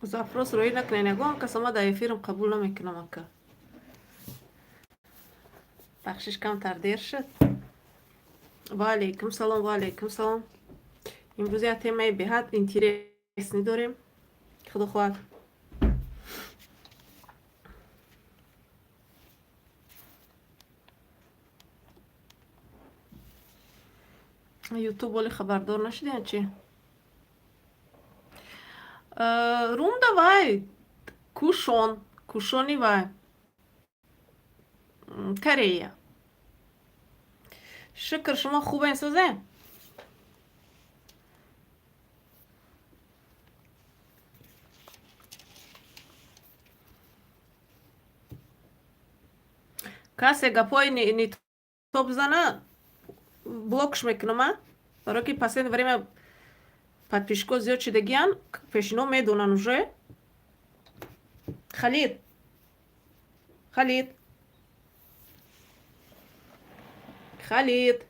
Запрос роӣ накунед, ягон кас омад дар эфирам қабул намекунам, ака. Бахшиш, камтар дер шуд. Ва алейкум салом, ва алейкум салом. Имрӯз як темаи беҳад интересный дорем. Худо хоҳад. Ютуб оли хабардор нашудем чи? Рум давай. Кушон. Кушони вай. Корея. Шукр, шумо хубен, сӯзе? Касе гапҳои нито бизана, блокш мекунам, а? Барое ки последнее время подписчикҳо зиёд шудагиян, пешино медонанд уже. Халид. Халид. Халид.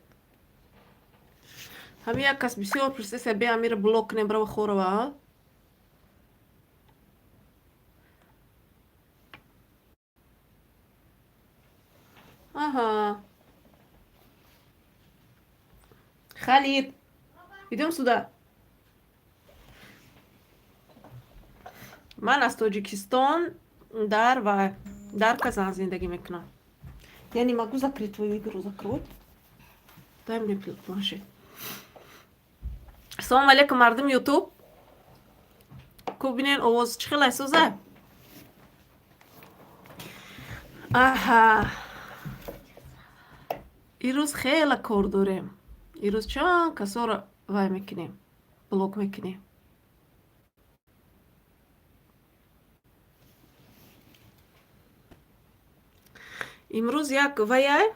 Ҳамин як кас бисёр пурсида, бе амира блок кунем, брава хорова, а? Ага. Халид, идем сюда. Ман аз Тоҷикистон дар ва дар Казан зиндагӣ мекунам. Я не могу закрыть твою игру, закрой. Дай мне планшет. Салом алейкум, мардуми Ютуб. Ку бинен, овоз чӣ хел соза? Аҳа. Ирӯз хеле кор дорем. Ирӯз чанд касоро вай мекунем, блок мекунем. Имрӯз як ваяй,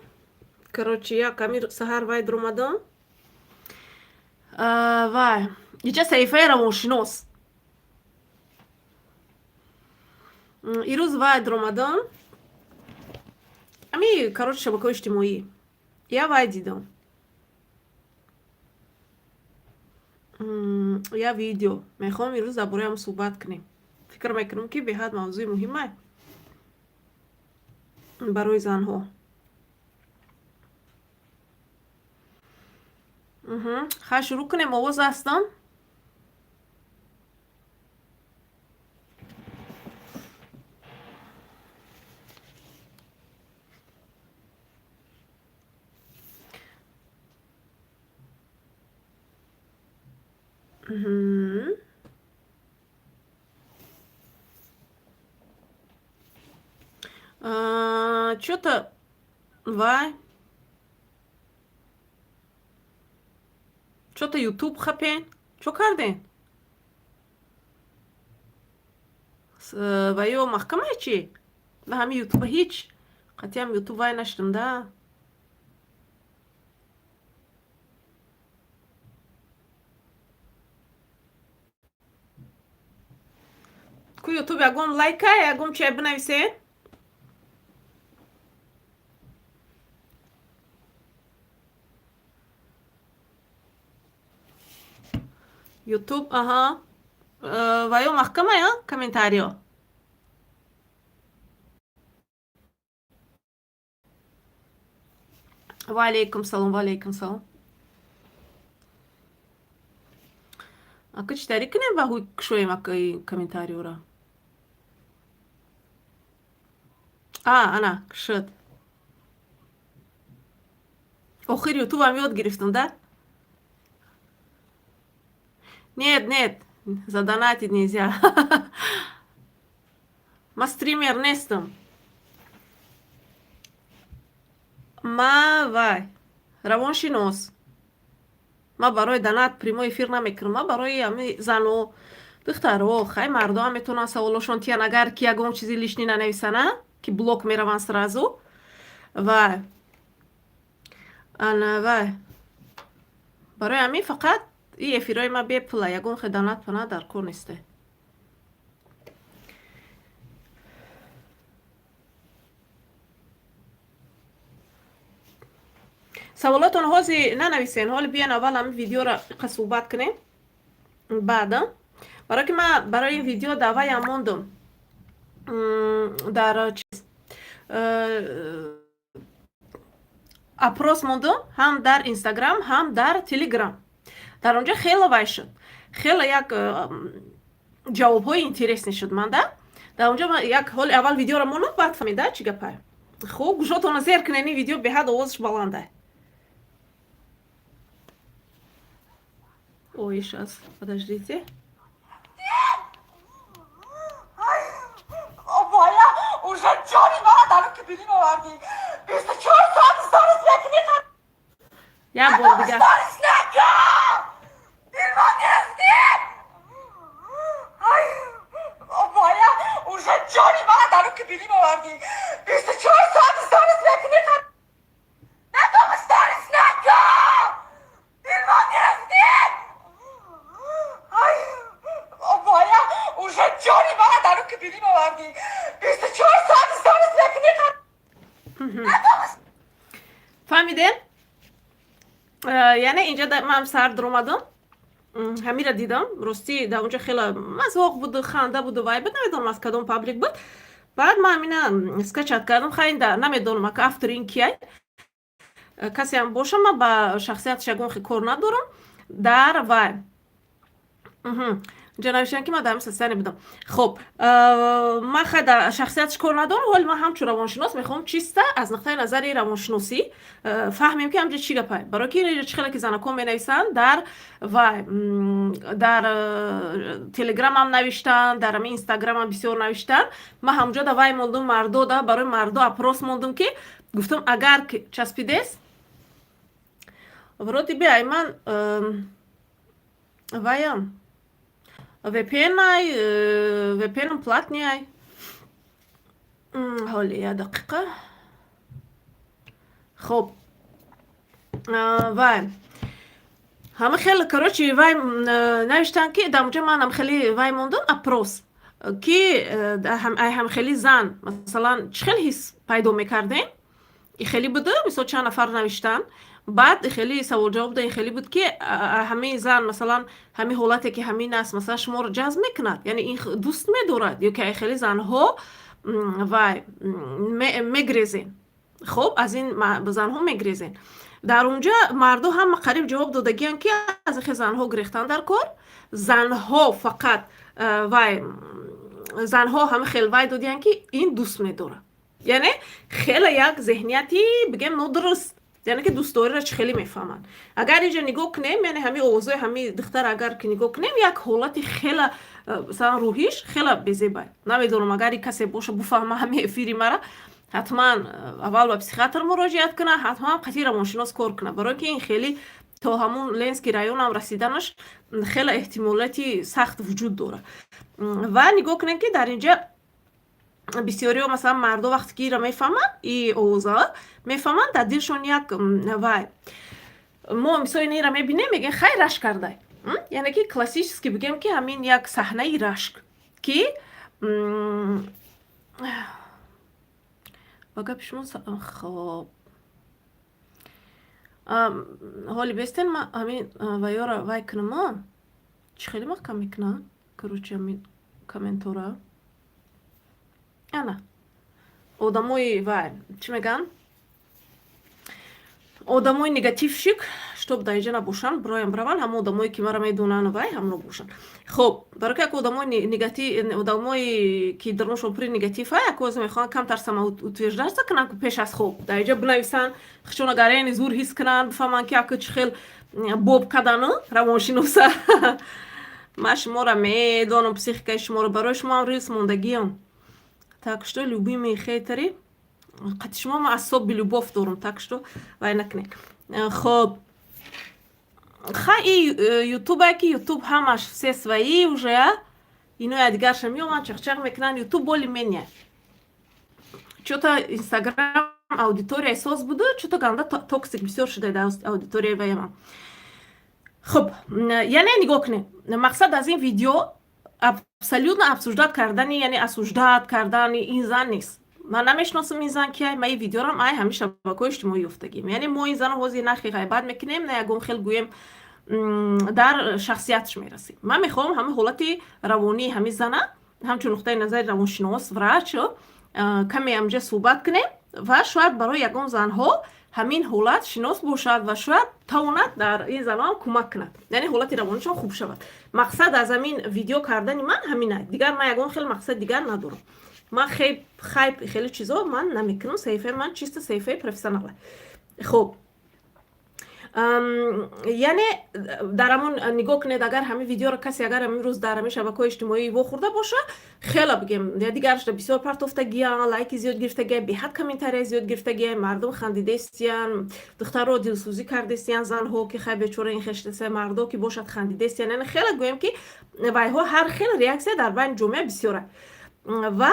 короче, як ами саҳар вай дуромадам. Вай, иҷа саҳифаи равоншинос. Ирӯз вай дуромадам. Ами, короче, шабакаҳои иҷтимоӣ. Я вай дидам. Я видео. Мехоҳам имрӯз дар бораи ҳам суҳбат кунем. Фикр мекунам, ки беҳад мавзӯи муҳима барои занҳо. Хай, шурӯъ кунем, овоз ҳастам? Мгм. Чё-то вай. Чё-то Ютуб хапен. Чё карден? Ва ё маҳкамае чӣ? Ва ҳами Ютуба ҳеҷ қатъиам Ютуб вай нашудам да. Ку Ютуб ягон лайка, ягон чизе бинависед? Ютуб, аҳа. Ва ё маҳкамая комментариё? Ва алейкум салом, ва алейкум салом. Ака, чӣ тариқ кунем, ба кушоем акаи комментариёра? А, ана, шуд. Охир Ютубам ёд гирифтам, да? Нет, нет, задонатить нельзя. Ма стример нестам. Ма вай, равоншинос. Ма барои донат прямой эфир намекунам. Ма барои ҳами зану духтаро, хай, мардоам метавонанд саволошон тиян, агар ки ягон чизи лишний нанависана, ки блок мераванд сразу. Вай. Ана вай. Барои ҳамин фақат и эфирҳои ма бепула, ягон хел донат пана дар кор несте. Саволотон ҳози нанависен, ҳоли биён, аввал ҳамин видеоро қа суҳбат кунем, баъда. Барое ки ман барои ин видео даъваям мондум, дар чиз опрос мондум, ҳам дар Инстаграм, ҳам дар Телеграм. Дар он ҷо хеле вай шуд, хеле як ҷавобҳои интересный шуд. Манда дар он ҷо як ҳоли аввал видеоро мондам, баъд фаҳмида, чӣ гапае. Хуб, гӯшотонро зер кунед, ин видео беҳад овозаш баланда. Ой, сейчас, подождите. Боя, уже ҷони мана дар кибиним овардӣ. 24 соат сторис мекунӣ. Як бор дигар. Сторис накун, дилма гирифтӣ. Боя, уже ҷони мана дар кибиним овардӣ. 24 соат сторис мекунӣ. Накун, сторис накун, дилма гирифтӣ. Боя, уже ҷони мана дар кибиним овардӣ. 24 соат сторис мекунӣ. Фаҳмидем? Яъне инҷа ман сар дуромадам, ҳамира дидам. Ростӣ, дар онҷо хеле мазоқ буду, ханда буду, вай буд, намедонам, аз кадом паблик буд. Баъд ман ҳамина скачать кардам. Хай, намедонам, ака автори ин кияй, касеам бошам, ман ба шахсияташ ягон хел кор надорам. Дар вай инҷа навиштан, ки ман дар ҳамин состояние будам. Хуб, ман хай дар шахсияташ кор надорам. Ҳоли ман ҳамчун равоншинос мехоҳам чиста аз нуқтаи назари равоншиносӣ фаҳмем, ки ҳамҷа чӣ гапае. Барои ки инҷа чӣ хеле ки занакҳо менависанд дар вай, дар Телеграмам навиштанд, дар ҳамин Инстаграмам бисёр навиштанд. Ман ҳамҷо да вай мондум, мардо да, барои мардо опрос мондум, ки гуфтам, агар часпидес вроде бы ай ман ваям VPN ай, VPN платный ай. Ҳоли як дақиқа. Хоб, вай ҳама хеле, короче, вай навиштанд, ки дар онҷо манам хеле вай мондам, опрос, ки ай ҳамхели зан, масалан, чӣ хел ҳис пайдо мекардем. И хеле буда, мисол, чанд нафар навиштанд. Баъд хеле саволҷавоб да ин хеле буд, ки ҳамин зан, масалан, ҳамин ҳолате, ки ҳамин аст, масалан, шуморо ҷазб мекунад, яъне ин дӯст медорад ё ки ай хеле занҳо вай мегрезен. Хуб, аз ин занҳо мегрезен. Дар онҷа мардо ҳама қариб ҷавоб додагиянд, ки аз ин хел занҳо гирехтан дар кор. Занҳо фақат вай, занҳо ҳама хел вай додиянд, ки ин дӯст медорад. Яъне хеле як зеҳнияти, бигем, нодуруст, яъне ки дӯстдориро чӣ хеле мефаҳманд. Агар инҷа нигоҳ кунем, яъне ҳамин овозҳои ҳамин духтар агар ки нигоҳ кунем, як ҳолати хела, масалан, рӯҳиш хела безебай. Намедонам, агар касе боша, буфаҳма ҳамин эфири мара, ҳатман аввал ба психиатр муроҷиат кунад, ҳатман қатъи равоншинос кор кунад, барое ки ин хеле то ҳамун Ленский районам расиданаш хеле эҳтимолияти сахт вуҷуд дорад. Ва нигоҳ кунем, ки дар инҷа бисёриҳо, масалан, мардо, вақте ки инро мефаҳманд, и овоза мефаҳманд, дар дилшон як вай. Мо мисол инро мебинем, мегӯем: «Хай, рашк кардай». Яъне ки классически бигем, ки ҳамин як саҳнаи рашк, ки ба гапи шумо. Хоб, ҳоли бестен, ма ҳамин ваёра вай кунама, чӣ хеле маҳкам мекунам, короче, ҳамин комментора. Ана одамои вай, чӣ мегӯянд, одамои негативщик, чтоб дар инҷа набошанд, бироям бираванд. Ҳама одамое, ки мара медонанд, вай ҳамно бошанд. Хоб, барои ки як одамои негатив, одамое ки даруншон пури негатив ҳай, як оз мехоҳанд камтар самоутверждаться кунанд, пеш аз хоб дар инҷа бинависанд, худшон гарени зур ҳис кунанд, бифаҳманд, ки ака чӣ хел боб кадану равоншиноса. Ман шуморо медонам, психикаи шуморо, барои шумоам рилс мондагиам. Так что, любимые хейтеры, қати шумо ман особый любовь дорам, так что вай накунед. Хоб, ха, и ютуб, ки Ютуб ҳамаш все свои уже, а ино якдигарша меоманд, чақчақ мекунанд. Ютуб более-менее, чё-то Инстаграм аудиторияи соз буду, чё-то ганда токсик бисёр шуда дар аудиторияи ваяма. Хуб, яъне нигоҳ кунед, мақсад аз ин видео абсолютно обсуждать кардани, яъне осуждать кардани ин зан нест. Ман намешиносам ин зан кияй. Ман ин видеорам ай ҳамин шабакаҳои иҷтимоӣ ёфтагим. Яъне мо ин зано ҳозир нахи ғайбат мекунем, на ягон хел гӯем. Дар шахсиятш мерасем. Ман мехоҳам ҳамин ҳолати равонии ҳамин зана ҳамчун нуқтаи назари равоншинос, врач, каме ҳамҷа суҳбат кунем ва шояд барои ягон занҳо ҳамин ҳолат шинос бошад ва шояд тавонад дар ин занҳоам кӯмак кунад, яъне ҳолати равонишон хуб шавад. Мақсад аз ҳамин видео кардани ман ҳамин аст. Дигар ман ягон хел мақсад дигар надорам. Ман хайп, хеле чизо ман намекунам. Саҳифаи ман чисто саҳифаи профессионала. Хуб, яъне дар ҳамон нигоҳ кунед, агар ҳамин видеоро касе агар ҳамин рӯз дар ҳамин шабакаҳои иҷтимоӣ вохӯрда боша, хела бигем, дигарашда бисёр партофтагиян, лайки зиёд гирифтагия, беҳад комментария зиёд гирифтагия, мардум хандидестиян, духтарро дилсӯзӣ кардестиян, занҳо ки хай, бечора, ин хештаса, мардо ки бошад, хандидестиян. Яъне хела гӯем, ки вайҳо ҳар хел реаксия дар байни ҷомеа бисёра. Ва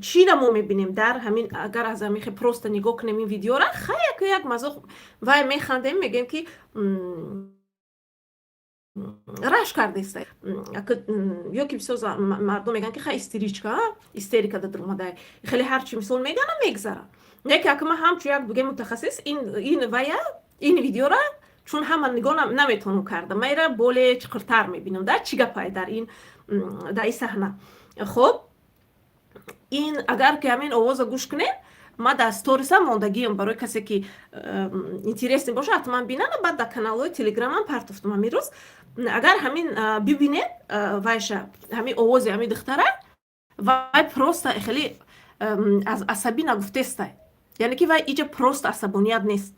чиро мо мебинем дар ҳамин? Агар аз ҳамин хе просто нигоҳ кунем ин видеора, хай, яку як мазоқ вай, механдем, мегӯем, ки рашк кардеста, ё ки бисёр мардум мегӯянд, ки хай, истеричка, истерика дар омада, хеле ҳарчи мисол мегӯяна, мегзара. Яке ака ман ҳамчун як, бигем, мутахассис ин вая, ин видеора, чун ҳама нигоҳ наметавонам карда, ман ира боле чиқиртар мебинам да чӣ гапае дар ин саҳна. Хуб, ин агар ки ҳамин овоза гӯш кунем, ман дар сторисам мондагиам, барои касе ки интересный боша, ҳатман бинана. Баъд дар каналҳои Телеграмам партофтам ҳамин рӯз. Агар ҳамин бибинед, вайша, ҳамин овози ҳамин духтара, вай просто хеле аз асабӣ нагуфтестай, яъне ки вай иҷа просто асабоният нест,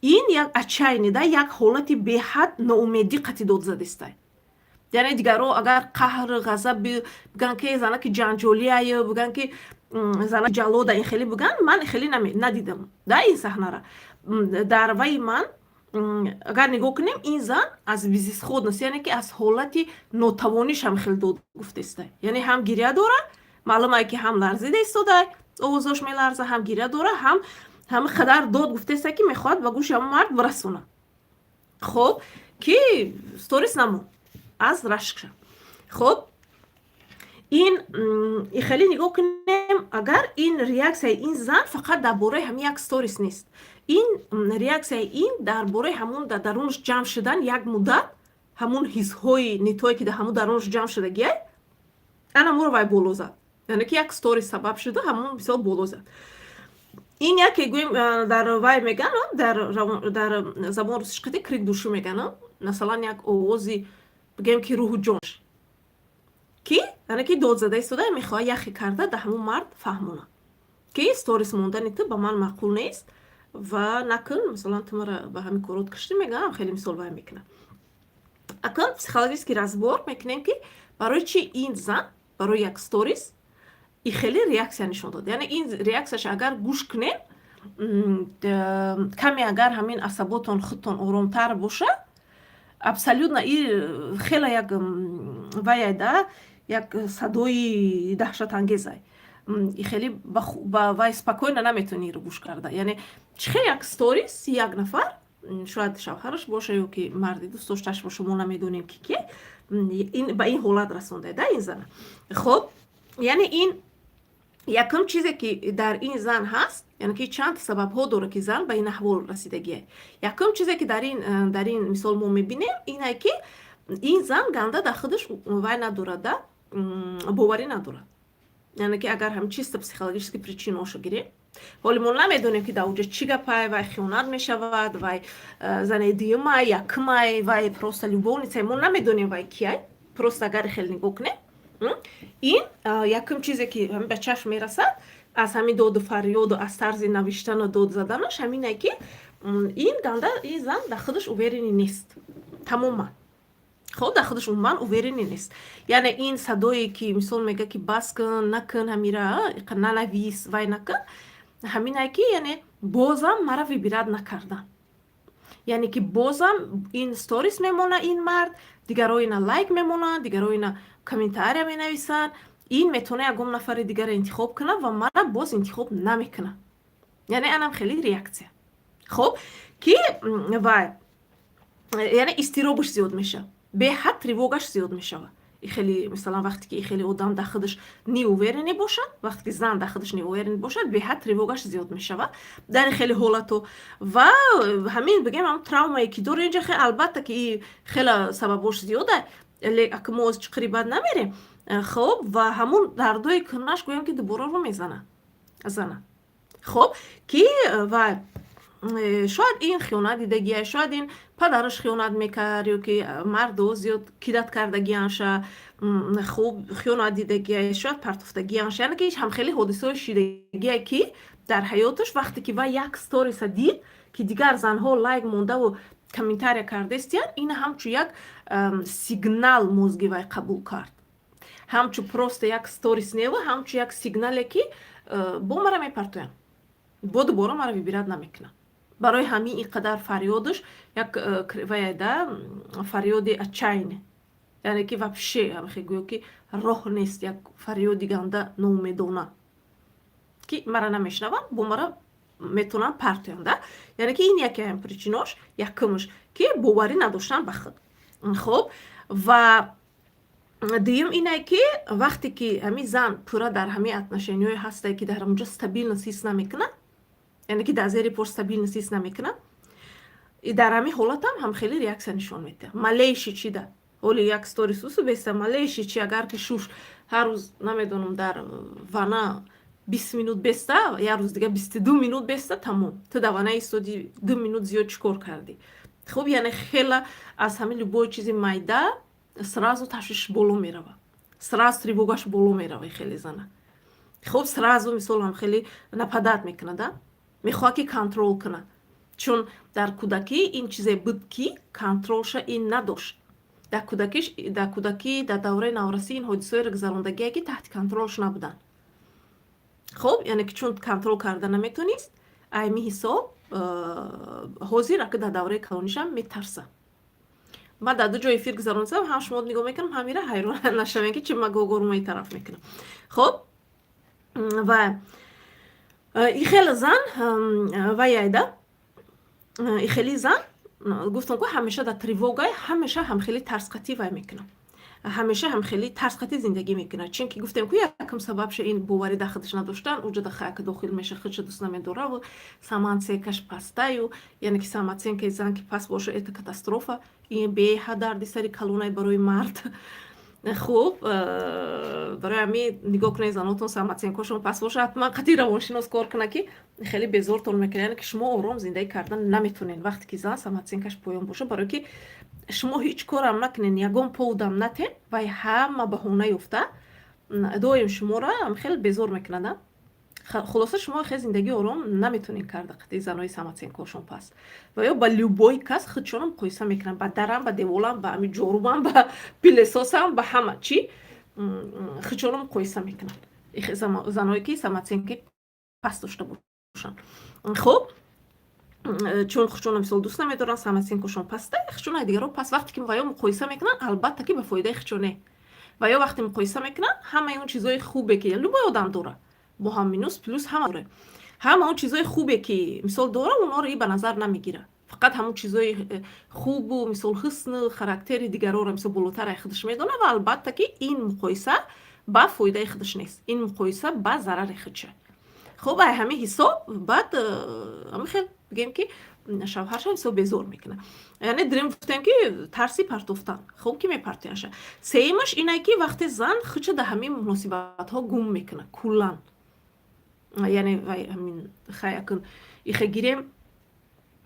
ин як отчаяние да, як ҳолати беҳад ноумедӣ қатӣ дод задестай. Яъне дигарро агар қаҳр, ғазаб бигӯянд, ки занаки ҷанҷолияй, бигӯянд, ки зана ҷалода, ин хеле бигӯянд, ман хеле надидам да ин саҳнара. Дар ваи ман агар нигоҳ кунем, ин зан аз безысходность, яъне ки аз ҳолати нотавониш ҳам хеле дод гуфтеста. Яъне ҳам гиря дора, маълумае, ки ҳам ларзида истода, овозош меларза, ҳам гиря дора, ҳам ҳама қадар дод гуфтеста, ки мехоҳад ба гӯши ҳамон мард бирасона, хоб, ки сторис намон аз рашкша. Хоб, ин хеле нигоҳ кунем, агар ин реаксияи ин зан фақат дар бораи ҳамин як сторис нест, ин реаксияи ин дар бораи ҳамун дар дарунаш ҷамъ шудан як муддат ҳамун ҳисҳои нитое, ки дар ҳамун дарунаш ҷамъ шудагиай, анамуро вай боло зад. Яъне ки як сторис сабаб шуда, ҳамун мисол боло зад. Ин яке гӯем, дар вай меган, дар забон русиш қати крик души меган, масалан, як овози, бигӯем, ки рӯҳу ҷонш, ки яъне ки дод зада истода, мехоҳад яхе карда дар ҳамун мард фаҳмона, ки сторис мондани ту ба ман маъқул нест ва накун, масалан, ту мара ба ҳамин корот киштӣ, мегаам, хеле мисол вай мекунад. Акун психологический разбор мекунем, ки барои чи ин зан барои як сторис и хеле реаксия нишон дод. Яъне ин реаксияш агар гӯш кунем, каме агар ҳамин асаботон худтон оромтар боша, абсолютно и хеле як ваяй да, як садои даҳшатангезай, хеле ба вай спокойно наметавонӣ иро гӯш карда. Яъне чӣ хел як сторис як нафар, шояд шавҳараш боша ё ки марди дӯст дошташ боша, мо намедонем, ки ке ба ин ҳолат расонда да ин зана. Хоб, яъне ин якум чизе, ки дар ин зан ҳаст, яъне ки чанд сабабҳо дорад, ки зан ба ин аҳвол расидагие. Якум чизе, ки дар ин мисол мо мебинем, ине, ки ин зан ганда дар худаш вай надорад да, боварӣ надорад. Яъне ки агар ҳам чисто психологически причинаошо гирем, ҳоли мо намедонем, ки дар оҷа чӣ гапай, вай хиёнат мешавад, вай зани дуюмай, якумай, вай просто любовницай, мо намедонем, вай кияй. Просто агар хеле нигоҳ кунем, ин якум чизе, ки ба чашм мерасад аз ҳамин доду фарёду, аз тарзи навиштану дод заданаш, ҳамине, ки ин ганда, ин зан дар худаш уверенный нест тамоман. Хоб, дар худаш умуман уверенный нест. Яъне ин садое, ки мисол мега, ки бас кун, накун, ҳамира нанавис, вай накун, ҳамине, ки яъне бозам мара выбирать накардан, яъне ки бозам ин сторис мемона, ин мард, дигаро ина лайк мемонанд, дигаро ина комментария менависанд, ин метавона ягон нафари дигарро интихоб кунад ва мара боз интихоб намекунад. Яъне анам хеле реаксия. Хоб, ки вай, яъне изтиробаш зиёд мешавад, беҳад тревогаш зиёд мешавад. Хеле, мисалан, вақте ки хеле одам дар худаш неуверенный бошад, вақте ки зан дар худаш неуверенный бошад, беҳад тревогаш зиёд мешавад дар хеле ҳолато. Ва ҳамин, бигем, ҳам травмае ки дора инҷа, албатта ки хеле сабабош зиёда, ака мо оз чиқири бад намерем. Хоб, ва ҳамун дардои кунаш, гӯям, ки дубора рӯ мезана зана. Хоб, ки ва шояд ин хиёнат дидагия, шояд ин падараш хиёнат мекард ё ки мардо зиёд кидать кардагианша, хуб, хиёнат дидагия, шояд партофтагианша, яъне ки ҳам хеле ҳодисаҳои шидагие, ки дар ҳаёташ, вақте ки вай як сториса дид, ки дигар занҳо лайк мондаву комментария кардестиян, ина ҳамчун як сигнал мозги вай қабул кард, ҳамчун просто як сторис нева, ҳамчун як сигнале, ки бо мара мепартоям, бо дубора мара выбирать намекунам. Барои ҳамин ин қадар фарёдаш як ваяда фарёди отчаяние, яъне ки вообще гӯё ки роҳ нест, як фарёди ганда ноумедона, ки мара намешнаванд, бо мара метавонанд партоянд. Яъне ки ин яке причинош, якумш, ки боварӣ надоштан ба худ. Хоб, ва дуюм ине, ки вақте ки ҳамин зан пурра дар ҳамин отношениҳое ҳастае, ки дар ҳамонҷо стабильность ҳис намекунад, яъне ки дар зери пош стабильность ҳис намекунад, дар ҳамин ҳолатам ҳам хеле реаксия нишон медиҳад. Малейший чида ҳоли як сторис усу беста, малейший чи, агар ки шуш ҳар рӯз, намедонам, дар вана 20 минут беста, як рӯз дига 22 минут беста, тамом, ту дар вана истоди, 2 минут зиёд чӣ кор кардӣ? Хуб, яъне хела аз ҳамин любой чизи майда сразу ташвиш боло мерава, сразу тревогаш боло мерава хеле зана. Хуб, сразу, мисол, ҳам хеле нападать мекунад, мехоҳад, ки контроль кунад, чун дар кӯдакӣ ин чизе буд, ки контролша ин надошт дар кӯдакӣ, дар давраи наврасӣ ин ҳодисаҳоеро гузарондагие, ки таҳти контролш набуданд. Хуб, яъне ки чун контроль карда наметонист, айми ҳисоб ҳозир ака дар давраи калонишам метарса. Ман дар ду ҷо эфир гузаронисам, ҳам шумо нигоҳ мекунам, ҳам ира ҳайрон нашавем, ки чи ма гогорума тараф мекунам. Хуб, ва и хеле зан ваяйда, и хели зан, гуфтам ку, ҳамеша дар тревогай, ҳамеша ҳам хеле тарсқатӣ вай мекунам, ҳамеша ҳам хеле тарсқатӣ зиндагӣ мекунад. Чунки гуфтем ку, якум сабабша ин боварӣ дар худаш надоштан, уҷа да хаяка дохил меша, худша дӯст намедораву самооценкаш пастаю, яъне ки самооценкаи зан ки паст боша, это катастрофа, ин беҳад дарди сари калонай барои мард. Хуб, барои ҳамин нигоҳ кунед, занотон самооценкашон паст боша, ҳатман қатъи равоншинос кор кунад, ки хеле безортон мекунад, яъне ки шумо ором зиндагӣ кардан наметонед, вақте ки зан самооценкаш поён боша, барое ки шумо ҳеҷ корам накунед, ягон поводам натен, вай ҳама баҳона ёфта доим шуморо хеле безор мекунад. Хулоса, шумо хел зиндагии ором наметонед карда қатъи занои самооценкашон паст, ва ё ба любой кас худшонам муқоиса мекунанд, ба дарам, ба деволам, ба ами ҷорубам, ба пылесосам, ба ҳама чӣ худшонам муқоиса мекунанд, заное ки самооценкаи паст дошта бошанд. Хуб, чун худшонро, мисол, дӯст намедоранд, самооценкашон паста, худшон дигаро пас вақте ки ва ё муқоиса мекунанд, албатта ки ба фоидаи худшоне. Ва ё вақте муқоиса мекунанд, ҳамаи он чизҳои хубе, ки любой одам дорад, бо ҳам минус, плюс ҳама дорем, ҳама он чизҳои хубе, ки, мисол, дора, онҳоро и ба назар намегирад, фақат ҳамон чизҳои хубу, мисол, ҳусну характери дигарора, мисол, болотар ай худаш медонад. Ва албатта ки ин муқоиса ба фоидаи худаш нест, ин муқоиса ба зарари худша. Хуб, ай ҳамин ҳисоб баъд ҳамин хел, бигем, ки шавҳарша ҳисоб безор мекунад. Яъне дирем гуфтем, ки тарси партофтан, хуб, ки мепартояша. Сеюмаш ине, ки вақте зан худша дар ҳамин муносибатҳо гум мекунад куллан, яъне вай ҳамин хаякун иха гирем,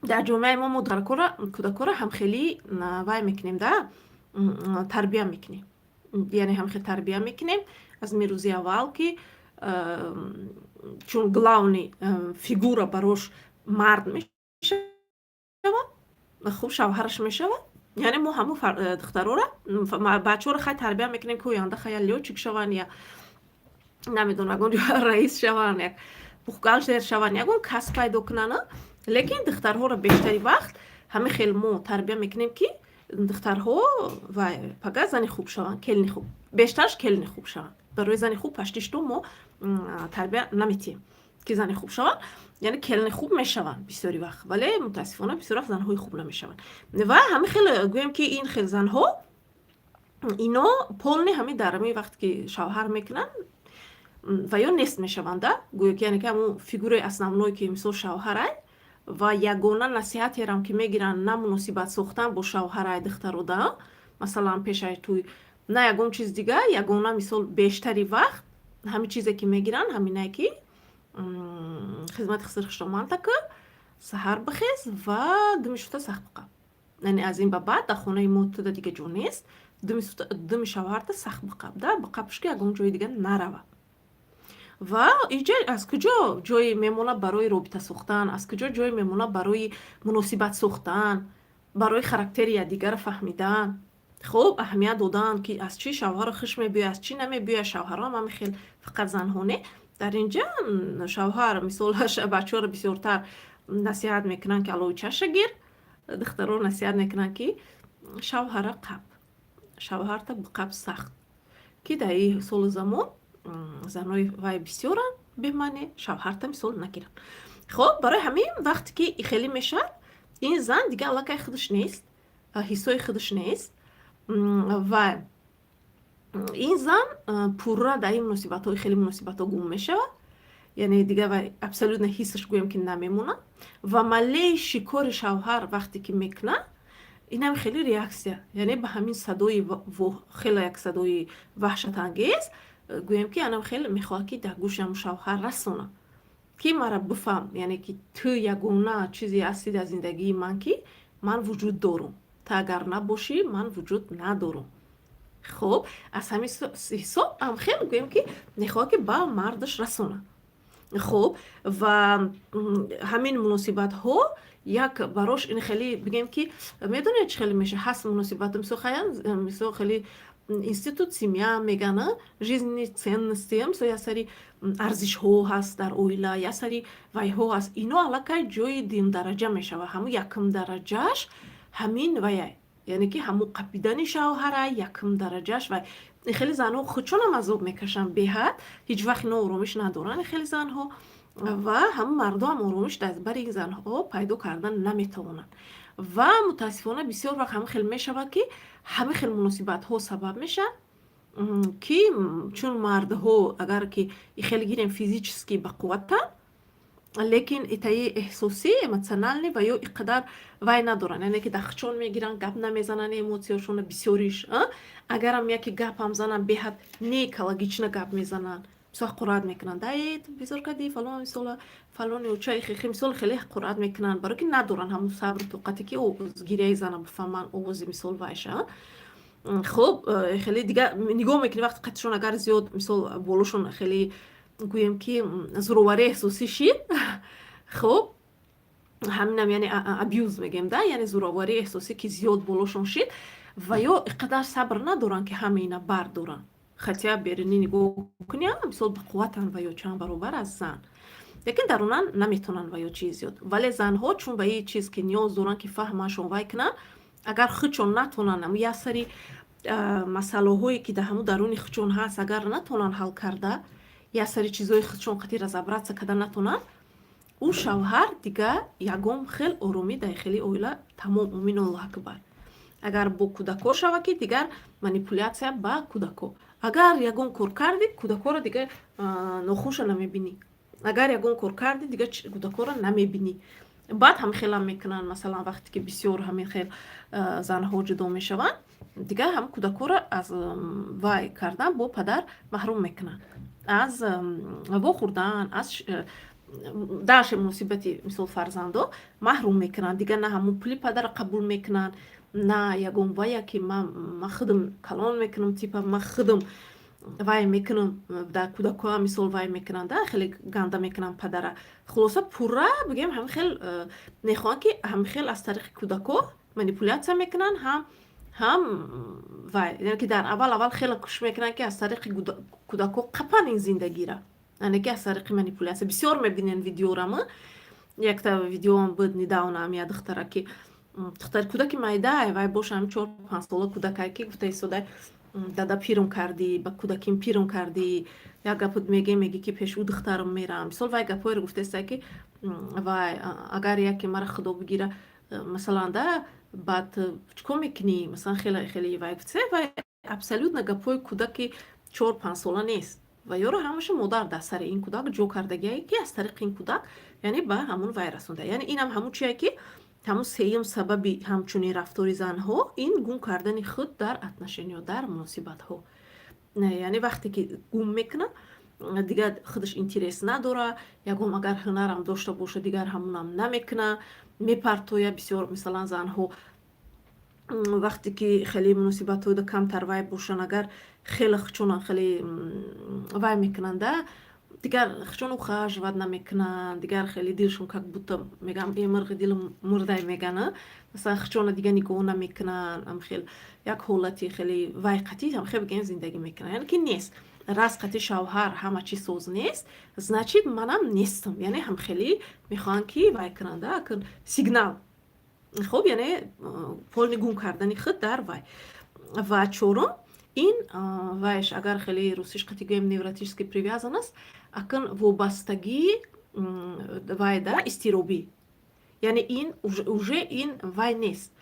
дар ҷомеаи мо кӯдакора ҳамхелӣ вай мекунем да, тарбия мекунем, яъне ҳамхел тарбия мекунем аз рӯзи аввал, ки чун главный фигура барош мард мешавад, хуб, шавҳараш мешавад, яъне мо ҳамун духтарора, бачаҳоро хай тарбия мекунем, ки оянда хай я лётчик шаванд, я, намедонам, ягон раис шаванд, як бухгалтер шаванд, ягон касб пайдо кунанд. Лекин духтарҳоро бештари вақт ҳамин хел мо тарбия мекунем, ки духтарҳо ва пага зани хуб шаванд, келини хуб, бештараш келини хуб шаванд. Барои зани хуб почти что мо тарбия наметиҳем, ки зани хуб шаванд, яъне келини хуб мешаванд бисёри вақт, вале мутаассифона бисёр вақт занҳои хуб намешаванд. Ва ҳамин хел, гӯем, ки ин хел занҳо Ино полный ҳамин дар ҳамин вақте ки шавҳар мекунанд ва ё нест мешаванда, гӯё ки, яъне ки ҳамун фигураи основной, ки мисол шавҳарай, ва ягона насиҳатерам ки мегиранд, на муносибат сохтан бо шавҳарай духтарода, масалан, пешаи тӯй, на ягон чиз дига. Ягона, мисол, бештари вақт ҳамин чизе ки мегиранд, ҳаминае ки хизмати хиср хушоманда ку, саҳар бихез ва думи шута сахт биқаб, яъне аз ин ба баъд дар хонаи мо туда дига ҷо нест, думи шавҳарта сахт биқаб да биқабш, ки ягон ҷои дига нарава. Ва иҷа аз куҷо ҷое мемонад барои робита сохтан? Аз куҷо ҷое мемонад барои муносибат сохтан, барои характери якдигарро фаҳмидан, хуб, аҳамият додан, ки аз чӣ шавҳарро хуш мебиёяд, аз чӣ намебиёяд? Шавҳарҳоам ҳами хел, фақат занҳо не. Дар инҷа шавҳар, мисол, бачаҳоро бисёртар насиҳат мекунанд, ки алои чаша гир, духтаро насиҳат мекунанд, ки шавҳара қаб, шавҳарта биқаб сахт, ки дар ин солу замон занои вай бисёранд, бемаъне шавҳарта, мисол, нагиранд. Хоб, барои ҳамин вақте ки хеле мешавад, ин зан дига аллакай худаш нест, ҳиссои худаш нест ва ин зан пурра дар ин муносибатҳои, хеле муносибатҳо гум мешавад, яъне дига вай абсолютно ҳиссаш, гӯем, ки намемонад. Ва малейший кори шавҳар вақте ки мекунад, инам хеле реаксия, яъне ба ҳамин садои, хеле як садои ваҳшатангез, гӯем ки, анам хеле мехоҳад, ки дар гӯши ҳамун шавҳар расонад, ки мара бифаҳм, яъне ки ту ягона чизе ҳасти дар зиндагии ман, ки ман вуҷуд дорум, ту агар набошӣ, ман вуҷуд надорум. Хуб, аз ҳамин ҳисоб ам хел, гӯем ки, мехоҳад, ки ба мардаш расонад. Хуб, ва ҳамин муносибатҳо як барош ин хеле, бигем ки, медонед, чӣ хеле меша ҳаст муносибат, мисол, хаян, мисол, хеле институт семья мегана, жизненные ценности, мисол, як сари арзишҳо ҳаст дар оила, як сари вайҳо ҳаст, ино аллакай ҷои дуюмдараҷа мешавад. Ҳамун якум дараҷааш ҳамин ваяй, яъне ки ҳамун қапидани шавҳара якум дараҷааш. Вай хеле занҳо худшонам азоб мекашанд беҳад, ҳеҷ вақт ино оромиш надоранд хеле занҳо, ва ҳамун мардоам оромиш дар бари ин занҳо пайдо кардан наметавонанд. Ва мутаассифона бисёр вақт ҳамин хел мешавад, ки ҳамин хел муносибатҳо сабаб мешавад, ки чун мардҳо, агар ки хеле гирем, физически бақувваттанд, лекин итаи эҳсосӣ, эмоциональный ва ё ин қадар вай надоранд, яъне ки дахчон мегиранд, гап намезананд, эмоцияшона бисёриш. Агарам яке гапам зананд, беҳад неэкологично гап мезананд, мисол, ҳақорат мекунанд: «Ай, безор кардӣ», фалон, мисол, фалони очаи хехе, мисол, хеле ҳақорат мекунанд, барое ки надоранд ҳамун сабру тоқате, ки гиряи зана бифаҳманд, овози, мисол, вайша. Хуб, хеле дига нигоҳ мекунӣ, вақти қатишон агар зиёд, мисол, болошон хеле, гӯем ки, зӯроварӣ эҳсосӣ шид, хуб, ҳаминам, яъне абьюз мегӯем да, яъне зӯроварӣ эҳсосӣ ки зиёд болошон шид, ва ё иқадар сабр надоранд, ки ҳама ина бардоранд. Хотя берунӣ нигоҳ кунӣ, мисол, бақувватанд ва ё чанд баробар аз зан, лекин дарунан наметавонанд ва ё чиз зиёд. Вале занҳо чун ба ин чиз ки ниёз доранд, ки фаҳмашон вай кунанд, агар худшон натонанд, ам як сари масъалаҳое ки дар ҳамун даруни худшон ҳаст, агар натонанд ҳал карда, як сари чизҳои худшон қатӣ разобраться карда натонанд, ӯ шавҳар дига ягон хел оромӣ дар хели оила тамом, умин, Аллоҳ акбар. Агар бо кӯдако шава, ки дигар манипуляция ба кӯдако, агар ягон кор кардӣ, кӯдакоро дигар нохунша намебинӣ, агар ягон кор кардӣ, дигар кӯдакоро намебинӣ. Баъд ҳамин хелам мекунанд, масалан, вақте ки бисёр ҳамин хел занҳо ҷудо мешаванд, дигар ҳам кӯдакоро аз вай кардан бо падар маҳрум мекунанд, аз вохӯрдан, аз даши муносибати, мисол, фарзандо маҳрум мекунанд. Дигар на ҳамун пули падарро қабул мекунанд, на ягон вая, ки ман худам калон мекунам, типа ман худам вай мекунам дар кӯдакҳоам, мисол, вай мекунанд, хеле ганда мекунанд падара. Хулоса, пурра, бигӯем, ҳамин хел мехоҳанд, ки ҳамин хел аз тариқи кӯдакҳо манипуляция мекунанд ҳам вай, яъне ки дар аввал аввал хеле кӯшиш мекунанд, ки аз тариқи кӯдакҳо қапан ин зиндагира, яъне ки аз тариқи манипуляция. Бисёр мебинем видеорама. Якта видеоам буд недавно, ам як духтара, ки духтари кӯдаки майдай вай боша, ҳам 4-5 сола кӯдакае, ки гуфта истодай: «Дада, пирм кардӣ, ба кӯдаким пирм кардӣ, як гапот мегем, мегӣ, ки пеш ӯ духтарам мерам». Мисол, вай гапҳоеро гуфтаиста, ки вай агар яке мара Худо бигира, масалан, да, баъд чӣ кор мекунӣ, масалан, хеле хеле вай гуфт вай. Абсолютно гапҳои кӯдаки 4-5 сола нест. Ва ёро ҳамаша модар дар сари ин кӯдак ҷо кардагие, ки аз тариқи ин кӯдак, яъне, ба ҳамун вай расонда. Яъне инам ҳамун чие, ки ҳамун сеюм сабаби ҳамчунин рафтори занҳо, ин гум кардани худ дар отношения, дар муносибатҳо. Яъне вақте ки гум мекунад, дигар худаш интерес надора. Ягон агар ҳунарам дошта боша, дигар ҳамунам намекуна, мепартоя. Бисёр, мисалан, занҳо вақте ки хеле муносибатҳода камтар вай бошанд, агар хеле хучонан хеле вай мекунанда, дигар хучон ухаживать намекунанд, дигар хеле дилшон как будто мегам, е мирғи дили мурдай мегана, масалан, хучона дигар нигоҳ намекунанд. Ам хел як ҳолати хеле вай қатӣ ам хел бигем зиндагӣ мекунанд. Яъне ки нест, раз қати шавҳар ҳама чиз соз нест, значит, манам нестам. Яъне ҳам хеле мехоҳанд, ки вай кунанда сигнал. Хуб, яъне полный гум кардани худ дар вай. Ва чорум, ин вайш, агар хеле русиш қати гӯем, невротический привязанность, акн вобастагии вай да изтиробӣ. Яъне ин уже ин вай нест,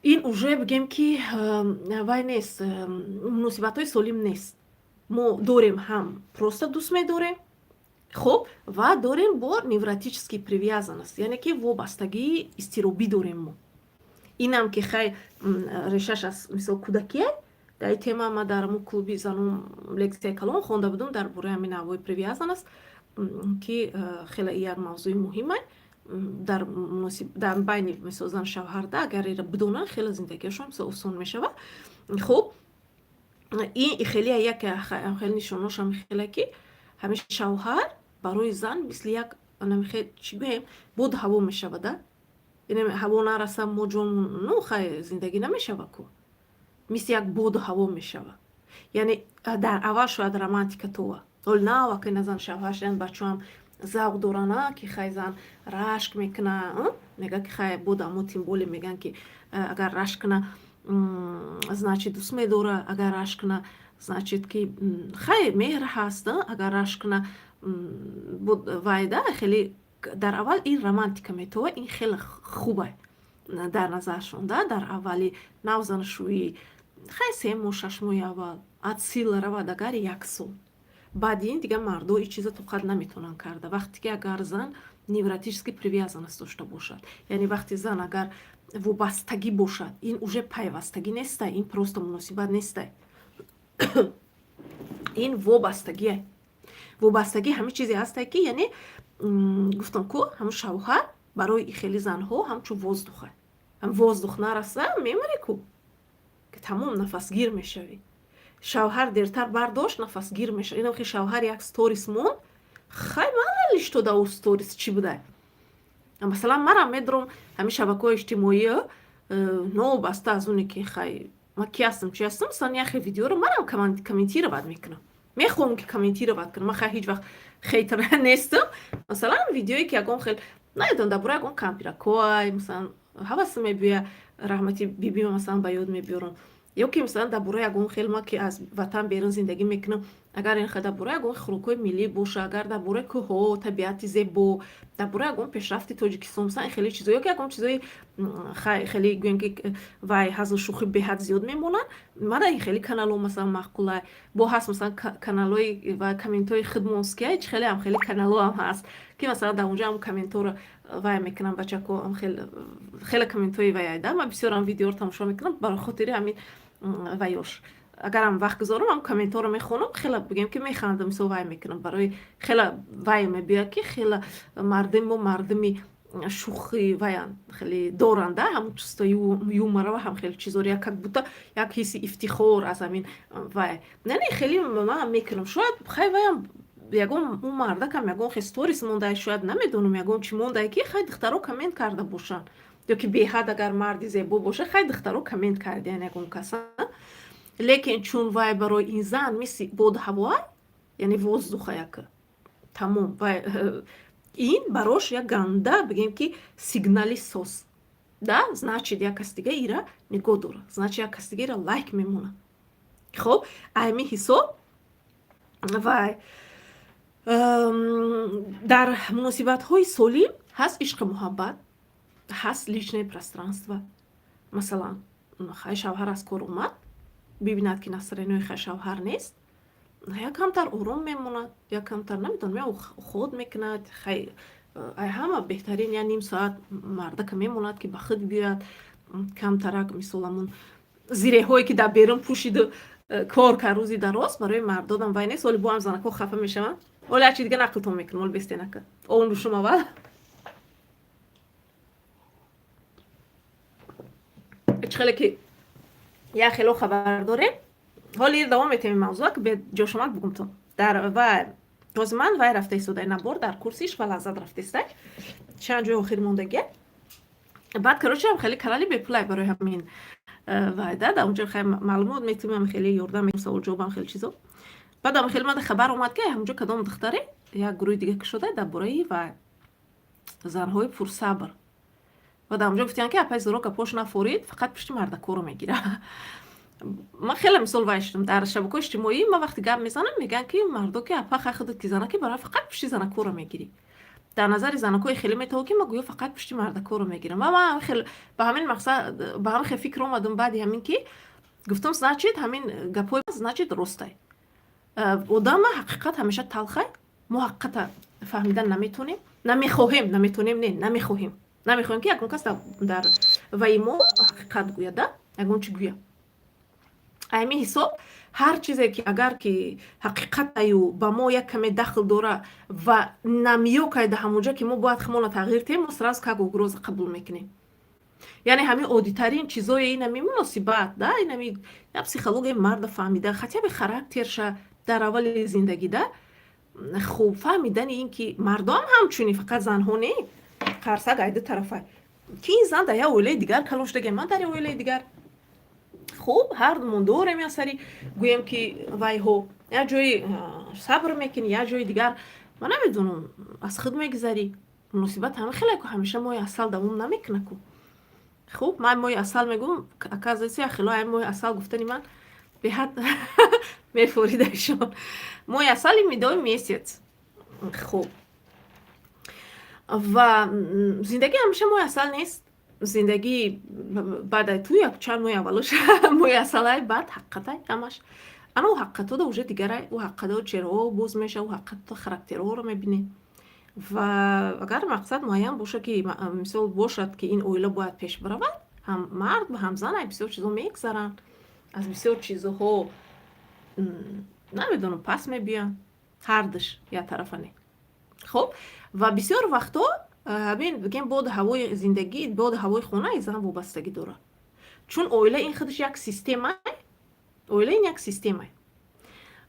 ин уже бигем, ки вай нест, муносибатҳои солим нест. Мо дорем ҳам просто дӯст медорем, хуб, ва дорем бо невротический привязанность, яъне ки вобастагии изтиробӣ дорем мо. Инам ки хай решаш аз, мисол, кӯдакие. Дар ин тема ма дар мо клуби занон лексияи калон хонда будум дар бораи ҳамин навъҳои привязанность, ки хеле як мавзӯи муҳима дар муносиб дар байни, мисол, зан шавҳарда. Агар ира бидонанд, хеле зиндагиашон, мисол, осон мешавад. Хуб, ин хеле яке хеле нишоношам хеле, ки ҳамин шавҳар барои зан мисли як намихе, чӣ гӯем, боду ҳаво мешавада. Яъне ҳаво нараса, мо ҷон, ну хай, зиндагӣ намешава ку, мисли як боду ҳаво мешава. Яъне дар аввал шояд романтика това, ҳол навака на зан шавҳар шудан, бачаам завқ дорана, ки хай, зан рашк мекуна, мега, ки хай, бодамо, тем более меган, ки агар рашк куна, значит, дӯст медора, агар рашк куна, значит, ки хай, меҳр ҳаст, агар рашк куна вайда. Хеле дар аввал ин романтика метова, ин хеле хуба дар назаршон да. Дар аввали навзанашӯӣ, хай, 3 моҳ, 6 моҳи аввал от силы равад агар як сол. Баъди ин дигар мардо ин чиза тоқат наметавонанд карда. Вақте ки агар зан невротически привязанность дошта бошад, яъне вақте зан агар вобастагӣ бошад, ин уже пайвастагӣ нестай, ин просто муносибат нестай, ин вобастагие. Вобастагӣ ҳамин чизе ҳасте, ки, яъне, гуфтам ку, ҳамун шавҳар барои хеле занҳо ҳамчун воздух а. Воздух нараса, мемарӣ ку, тамом, нафасгир мешавӣ. Шавҳар дертар бардошт, нафасгир мешавӣ. Инам ки шавҳар як сторис монд, хай, мало ли что да, ӯ сторис чӣ будай. Масалан, манам медорам ҳамин шабакаҳои иҷтимоӣ, новобаста аз оне ки хай, ман ки ҳастам, чи ҳастам, масалан, яхе видеоро манам комментировать мекунам, мехоҳам, ки комментировать кунам. Ман хай ҳеҷ вақт хейтер нестам. Масалан, видеое ки ягон хел, намедонам, дар бораи ягон кампиракоай, масалан, ҳавасам мебиёя, раҳмати бибима, масалан, ба ёд мебиёрам, ё ки, масалан, дар бораи ягон хел, ма ки аз ватан берун зиндагӣ мекунам, агар ин дар бораи ягон хӯрокҳои миллӣ боша, агар дар бораи кӯҳҳо, табиати зебо, дар бораи ягон пешрафти Тоҷикистон, масалан, хеле чизо, ё ки ягон чизои хеле, гӯем, ки вай, ҳазлу шӯхӣ беҳад зиёд мемонанд, мана ин хеле каналҳо, масалан, маъқула. Бо ҳаст, масалан, каналҳои ва комментҳои худмонския, чи хеле ҳам хеле каналҳоам ҳаст, ки, масалан, дар онҷо ҳам комментҳоро вай мекунам, бачако хеле комментҳои вай да. Ман бисёрам видеоро тамошо мекунам барои хотири ҳамин вайёш. Агарам вақт гузорам, ҳам комментҳоро мехонам, хеле, бигем, ки механдам, мисол, вай мекунам, барои хеле вай мебиёяд, ки хеле мардуми мо мардуми шӯхи ваянд, хеле доранда ҳамун чувство юмора ва ҳам хеле чизоро, як как будто як ҳисси ифтихор аз ҳамин вай. Яъне хеле ман мекунам, шояд, хай, ваям ягон ӯ мардакам ягон хел сторис монда, шояд, намедонам, ягон чӣ мондае, ки хай, духтаро коммент карда бошанд, ё ки беҳад агар марди зебо боша, хай, духтаро коммент кардиян ягон каса. Лекин чун вай барои ин зан мисли боду ҳавоа, яъне воздух а, як тамом, вай ин барош як ганда, бигем, ки сигнали сос да, значит, як кас дига ира нигоҳ дора, значит, як кас дига ира лайк мемона. Хоб, ами ҳисоб вай дар муносибатҳои солим ҳаст ишқи муҳаббат, ҳаст личное пространство. Масалан, хай, шавҳар аз кор омад. Бибинад, ки настроение и шавҳар нест, як камтар ором мемонад, як камтар, намедонам, ход мекунад. Хай, ай ҳама беҳтарин я ним соат мардака мемонад, ки ба худ биёяд камтарак. Мисол, ҳамун зиреҳое, ки дар берун пӯшиду кор кард рӯзи дароз, барои мардодам вай нест. Оли бо ҳам занакҳо хафа мешаванд. Оли ҳарчи дига нақлтон мекунам, оли бестенака он бушум аввал. Чӣ хеле ки як хело хабар дорем, ҳоли давом метавем мавзӯа, ки ҷошомад бугумтон дар ва ҳозир ман вай рафта истодай, набор дар курси ишқ ва лаззат рафта истай, чанд ҷои охир мондагия. Баъд, короче, ҳам хеле канали бепулай, барои ҳамин вайда дар онҷо хеле маълумот метавонам, хеле ёрдам, савол ҷавобам, хеле чизо. Баъд ам хеле мада хабар омад, ки ҳамонҷо кадом духтаре як гурӯҳи дига кушода дар бораи ва занҳои пурсабр, ва дар онҷо гуфтиянд, ки апай Зуро гапош нафорид, фақат пушти мардакоро мегира. Ман хеле, мисол, вай шудам дар шабакаҳои иҷтимоӣ. Ман вақте гап мезанам, мегӯянд, ки мардо, ки апа, хай худат ки занаки, барои фақат пушти занакоро мегирӣ. Дар назари занакҳои хеле метавон, ки ман гӯё фақат пушти мардакоро мегирам. Ва ман хел ба ҳамин мақсад, ба ҳамин хел фикр омадам. Баъди ҳамин ки гуфтам, значит, ҳамин гапҳои, значит, ростай. Одама ҳақиқат ҳамеша талхай. Мо ҳақиқата фаҳмидан наметонем, намехоҳем, наметонем, не, намехоҳем. Намехоҳем, ки ягон кас дар ваи мо ҳақиқат гӯяда, ягон чи гӯя. Ҳамин ҳисоб, ҳар чизе ки агар ки ҳақиқатаю ба мо як каме дахл дора ва намёкайда ҳамонҷо, ки мо бояд худмонро тағйир диҳем, мо сразу как угроза қабул мекунем. Яъне ҳамин оддитарин чизои инами муносибат да, инами психологияи марда фаҳмида, хотя бы характерша дар аввали зиндагӣ да хуб фаҳмидани ин ки мардоам ҳамчунин, фақат занҳо не, қарсак айду тарафа, ки ин зан дар як оилаи дигар калон шудагем, ман дар як оилаи дигар. Хуб, ҳардумон дорем як сари, гӯем ки, вайҳо як ҷои сабр мекунӣ, як ҷои дигар, ман намедонам, аз худ мегузарӣ. Муносибат ҳама хеле ку ҳамеша моҳи асал давом намекуна ку. Хуб, ман моҳи асал мегӯм, оказывается, як хело моҳи асал гуфтани ман беҳад мефоридаишон. Моҳи асали медовый месяц. Хуб, ва зиндагӣ ҳамеша моҳи асал нест. Зиндагӣ баъд ту як чанд моҳи аввалош моҳи асалай, баъд ҳақиқатай ҳамаш. Ана ӯ ҳақиқатода уже дигарай, ӯ ҳақиқатода чеҳраҳо боз мешава, ӯ ҳақиқатода характерҳоро мебинем. Ва агар мақсад муайян боша, ки мисол бошад, ки ин оила бояд пеш биравад, ҳам мард ва ҳам зан аз бисёр чизҳо мегзаранд, аз бисёр чизҳо, намедонам, пас мебиёянд ҳардуш, як тарафа не. Хуб, ва бисёр вақтҳо ҳамин, бигем, боду ҳавои зиндагӣ, боду ҳавои хонаи зан вобастагӣ дорад, чун оила ин худаш як система, оила ин як системае.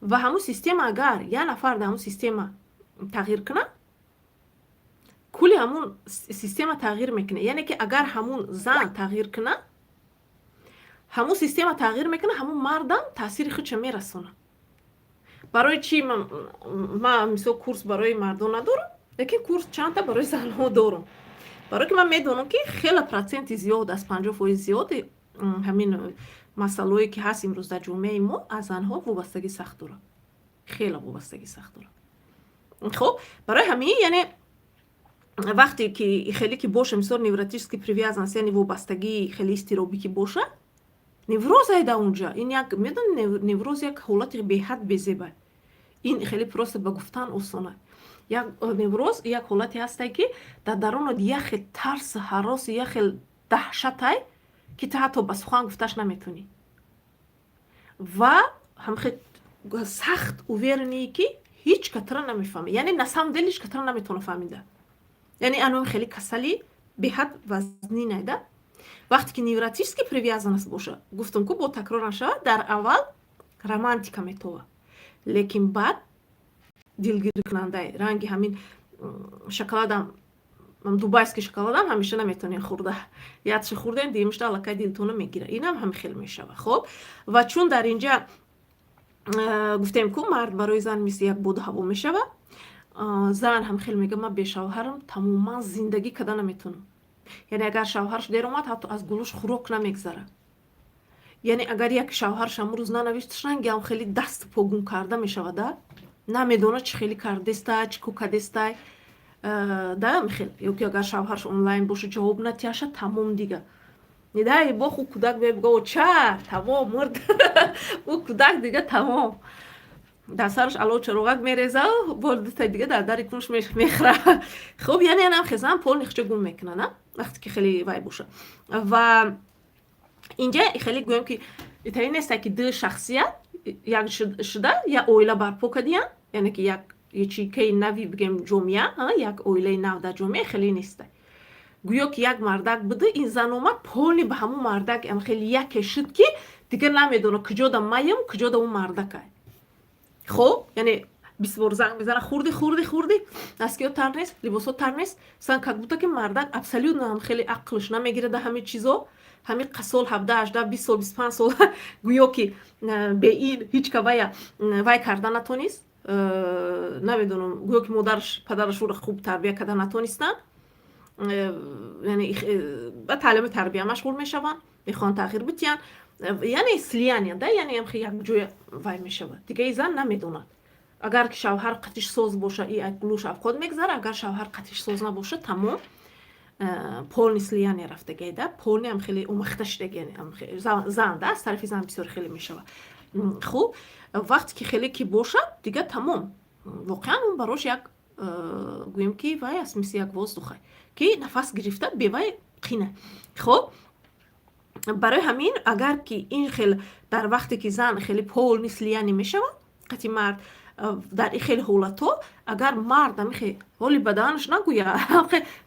Ва ҳамун система, агар як нафар дар ҳамун система тағйир кунад, кулли ҳамун система тағйир мекунад. Яъне ки агар ҳамун зан тағйир кунад, ҳамун система тағйир мекунад, ҳамун мардам таъсири худша мерасонад. Барои чӣ ман, мисол, курс барои мардон надорам, лекин курс чандта барои занҳо дорам? Барое ки ман медонам, ки хеле проценти зиёд, аз 50% зиёди ҳамин масъалаое, ки ҳаст имрӯз дар ҷомеаи мо, аз занҳо вобастагӣ сахт дорад, хеле вобастагӣ сахт дорад. Хуб, барои ҳамин, яъне вақте ки хеле ки боша, мисол, невротический привязанность, яъне вобастагии хеле изтиробӣ ки боша, невроз айда унҷа. Ин як, медони, невроз як ҳолати беҳад безеба. Ин хеле просто ба гуфтан осона. Як невроз як ҳолате ҳасте, ки дар дарунат як хел тарс, ҳарос, як хел даҳшатай, ки ту ҳатто ба сухан гуфташ наметавонӣ, ва ҳамхел сахт уверенӣ, ки ҳеҷ катра намефаҳмӣ. Яъне на самом деле ҳеҷ катра наметавона фаҳмида. Яъне анвои хеле касали беҳад вазнинайда. Вақте ки невротический привязанность боша, гуфтам ку, бо такрор нашавад, дар аввал романтика метова, лекин баъд дилгиркунандай. Ранги ҳамин шоколадам, дубайский шоколадам ҳамеша наметавонем хӯрда. Якша хӯрдем, дуюмашда аллакай дилтона мегира. Инам ҳами хел мешава. Хоб, ва чун дар инҷа гуфтем ку, мард барои зан мисли як боду ҳаво мешава, зан ҳам хел мега: «Ман бешавҳарам тамоман зиндагӣ карда наметавонам». Яъне агар шавҳараш дер омад, ҳатто аз гулӯш хӯрок намегзарад. Яъне агар як шавҳараш ҳамун рӯз нанавишт, рангиам хеле даст погум карда мешавада, намедонад чӣ хеле кардестай, чӣ ку кардестай да. Хел ё ки агар шавҳараш онлайн боша, ҷавоб натиҳаша, тамом дига. Не дай бог, ӯ кӯдак мебига: «Оча, тамом, мурд». Ӯ кӯдак дига тамом, дар сараш ало чароғак мереза, бо дутаи дига дар дари кунш мехӯра. Хуб, яъне анам хезан полный хича гум мекуна, на вақте ки хеле вай боша. Ва инҷа хеле гӯем, ки итаи неста, ки ду шахсият як шуда як оила барпо кардиян, яъне ки як ячейкаи нави, бигем, ҷомеа, як оилаи нав дар ҷомеа хеле неста. Гӯё ки як мардак буда, ин зан омад, полный ба ҳамун мардак хеле яке шуд, ки дигар намедона, куҷода маям, куҷода он мардакай. Хоб, яъне 20 бор занг мезана: «Хурди, хурди, хурди, носкиё тар нест, либосҳо тар нест». Сан как будто ки мардак абсолютно ҳам хеле ақлш намегирада ҳамин чизо. Ҳамин сол, 17, 18, 20 сол, 25 сол гӯё ки бе ин ҳеҷ ка вая вай карда натонист. Намедонам, гӯё ки модараш, падараш ӯро хуб тарбия карда натонистанд. Яъне ба таълими тарбия машғул мешаванд, мехоҳанд тағйир битиҳанд, яъне слияние да, яъне якҷоя вай мешавад. Дига и зан намедонад. Агар ки шавҳар қатиш соз боша, и гулуш авқот мегзара, агар шавҳар қатиш соз набоша, тамом, полный слияние рафтагида, полный ам хеле омехта шудаги зан да, аз тарафи зан бисёр хеле мешавад. Хуб, вақте ки хеле ки бошад, дига тамом, воқеан он барош як гӯем ки вай аст, мисли як воздуха, ки нафас гирифта бевай қина. Хоб, барои ҳамин, агар ки ин хел дар вақте ки зан хеле полный слияние мешавад қати мард, дар ин хел ҳолатҳо, агар мард амихе ҳоли баданаш нагӯя,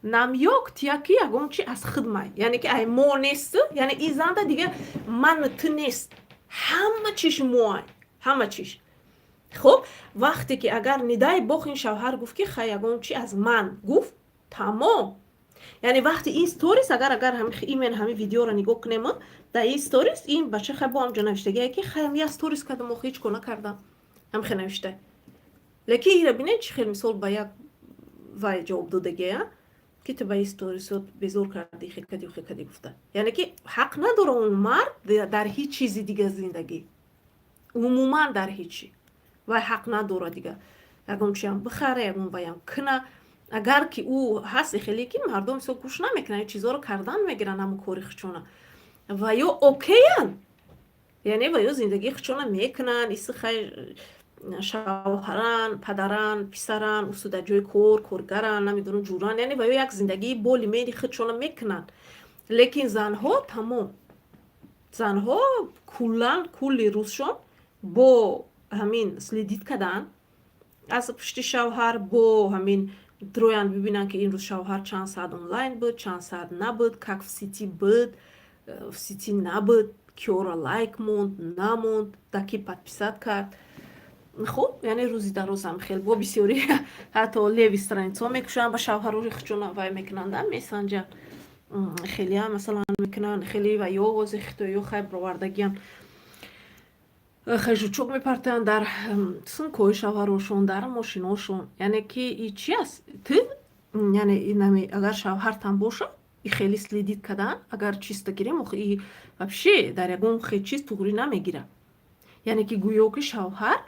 намёк тия, ки ягон чи аз худ май, яъне ки ай мо нест, яъне ин занда дига ману ту нест, ҳама чиш моай, ҳама чиш. Хуб, вақте ки агар, не дай бог, ин шавҳар гуфт, ки хай, ягон чи аз ман гуфт, тамом. Яъне вақти ин сторис, агар именно ҳамин видеоро нигоҳ кунем, дар ин сторис ин бача хай бо ҳамҷо навиштагие, ки хайм я сторис кардам, охи ҳеҷ кор накардам, ҳам хел навишта. Лекин ира бинед, чӣ хел мисол ба як вай ҷавоб додагия, ки ту ба ин сторисот безор кардӣ, хел кардӣ, хел кардӣ гуфта. Яъне ки ҳақ надора он мард дар ҳеҷ чизи дига зиндагӣ, умуман дар ҳеҷ чи вай ҳақ надора дига ягон чиам бихара, ягон ваям кина. Агар ки ӯ ҳаст, хеле ки мардум мисол гӯш намекунанд, чизҳоро кардан мегиранд, ҳамун кори хичона ва ё окейян, яъне ва ё зиндагии хичона мекунанд, иси хай шавҳаран, падаран, писаран, усу дар ҷои кор коргаран, намедонам, ҷуран, яъне ва ё як зиндагии боли мери худшона мекунанд. Лекин занҳо тамом, занҳо куллан кулли рӯзшон бо ҳамин следить кардан аз пушти шавҳар, бо ҳамин дроянд бибинанд, ки ин рӯз шавҳар чанд соат онлайн буд, чанд соат набуд, как в сети буд, в сети набуд, киёро лайк монд, намонд, да ки подписать кард. Хуб, яъне рӯзи дарозам хел бо бисёри ҳатто левый страницаҳо мекушанд, ба шавҳарои худшона вай мекунанд, месанҷанд, хелеам масалан мекунанд, хеле ва ё ози хитоиё хай бировардагиам, хай жучок мепартоянд дар сумкаҳои шавҳарошон, дар мошиношон. Яъне ки и чи аст ту, яъне инами агар шавҳартам боша, и хеле следить кардан, агар чисто гирем, и вообще дар ягон хел чиз туғрӣ намегирад. Яъне ки гӯё ки шавҳар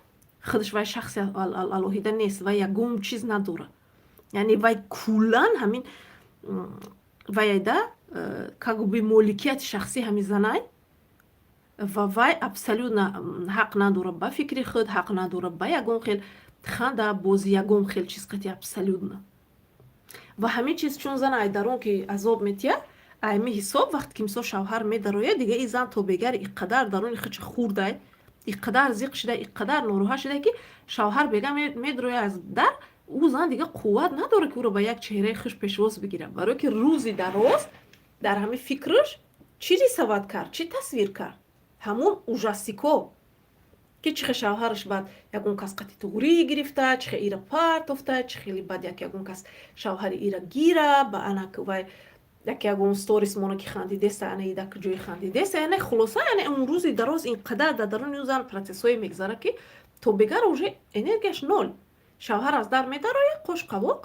худаш вай шахси алоҳида нест, вай ягон чиз надорад, яъне вай куллан ҳамин вайда как бы моликияти шахсӣ ҳамин занай ва вай абсолютно ҳақ надорад ба фикри худ, ҳақ надорад ба ягон хел ханда, бози, ягон хел чиз қати абсолютно. Ва ҳамин чиз чун зан ай дарон ки азоб метиҳад, айми ҳисоб, вақте ки мисол шавҳар медарояд, дига и зан то бегари иқадар дарони худша хурдай, иқадар зиқ шуда, иқадар нороҳат шуда, ки шавҳар бега медарояд аз дар, ӯ зан дига қувват надорад, ки ӯро ба як чеҳраи хуш пешвоз бигирад, барое ки рӯзи дароз дар ҳамин фикраш чӣ рисовать кард, чӣ тасвир кард, ҳамун ужастико, ки чӣ хел шавҳараш баъд ягон кас қати туғрӣ гирифта, чӣ хел ира партофта, чӣ хели баъд як ягон кас шавҳари ира гира, ба анак вай як ягон сторис мона, ки хандидеста, ана ида ҷои хандидеста. Яъне хулоса, яъне он рӯзи дароз ин қадар дар даруни ӯ зан процессҳое мегзарад, ки то бегара уже энергияш ноль. Шавҳар аз дар медарояд, қош қавоқ,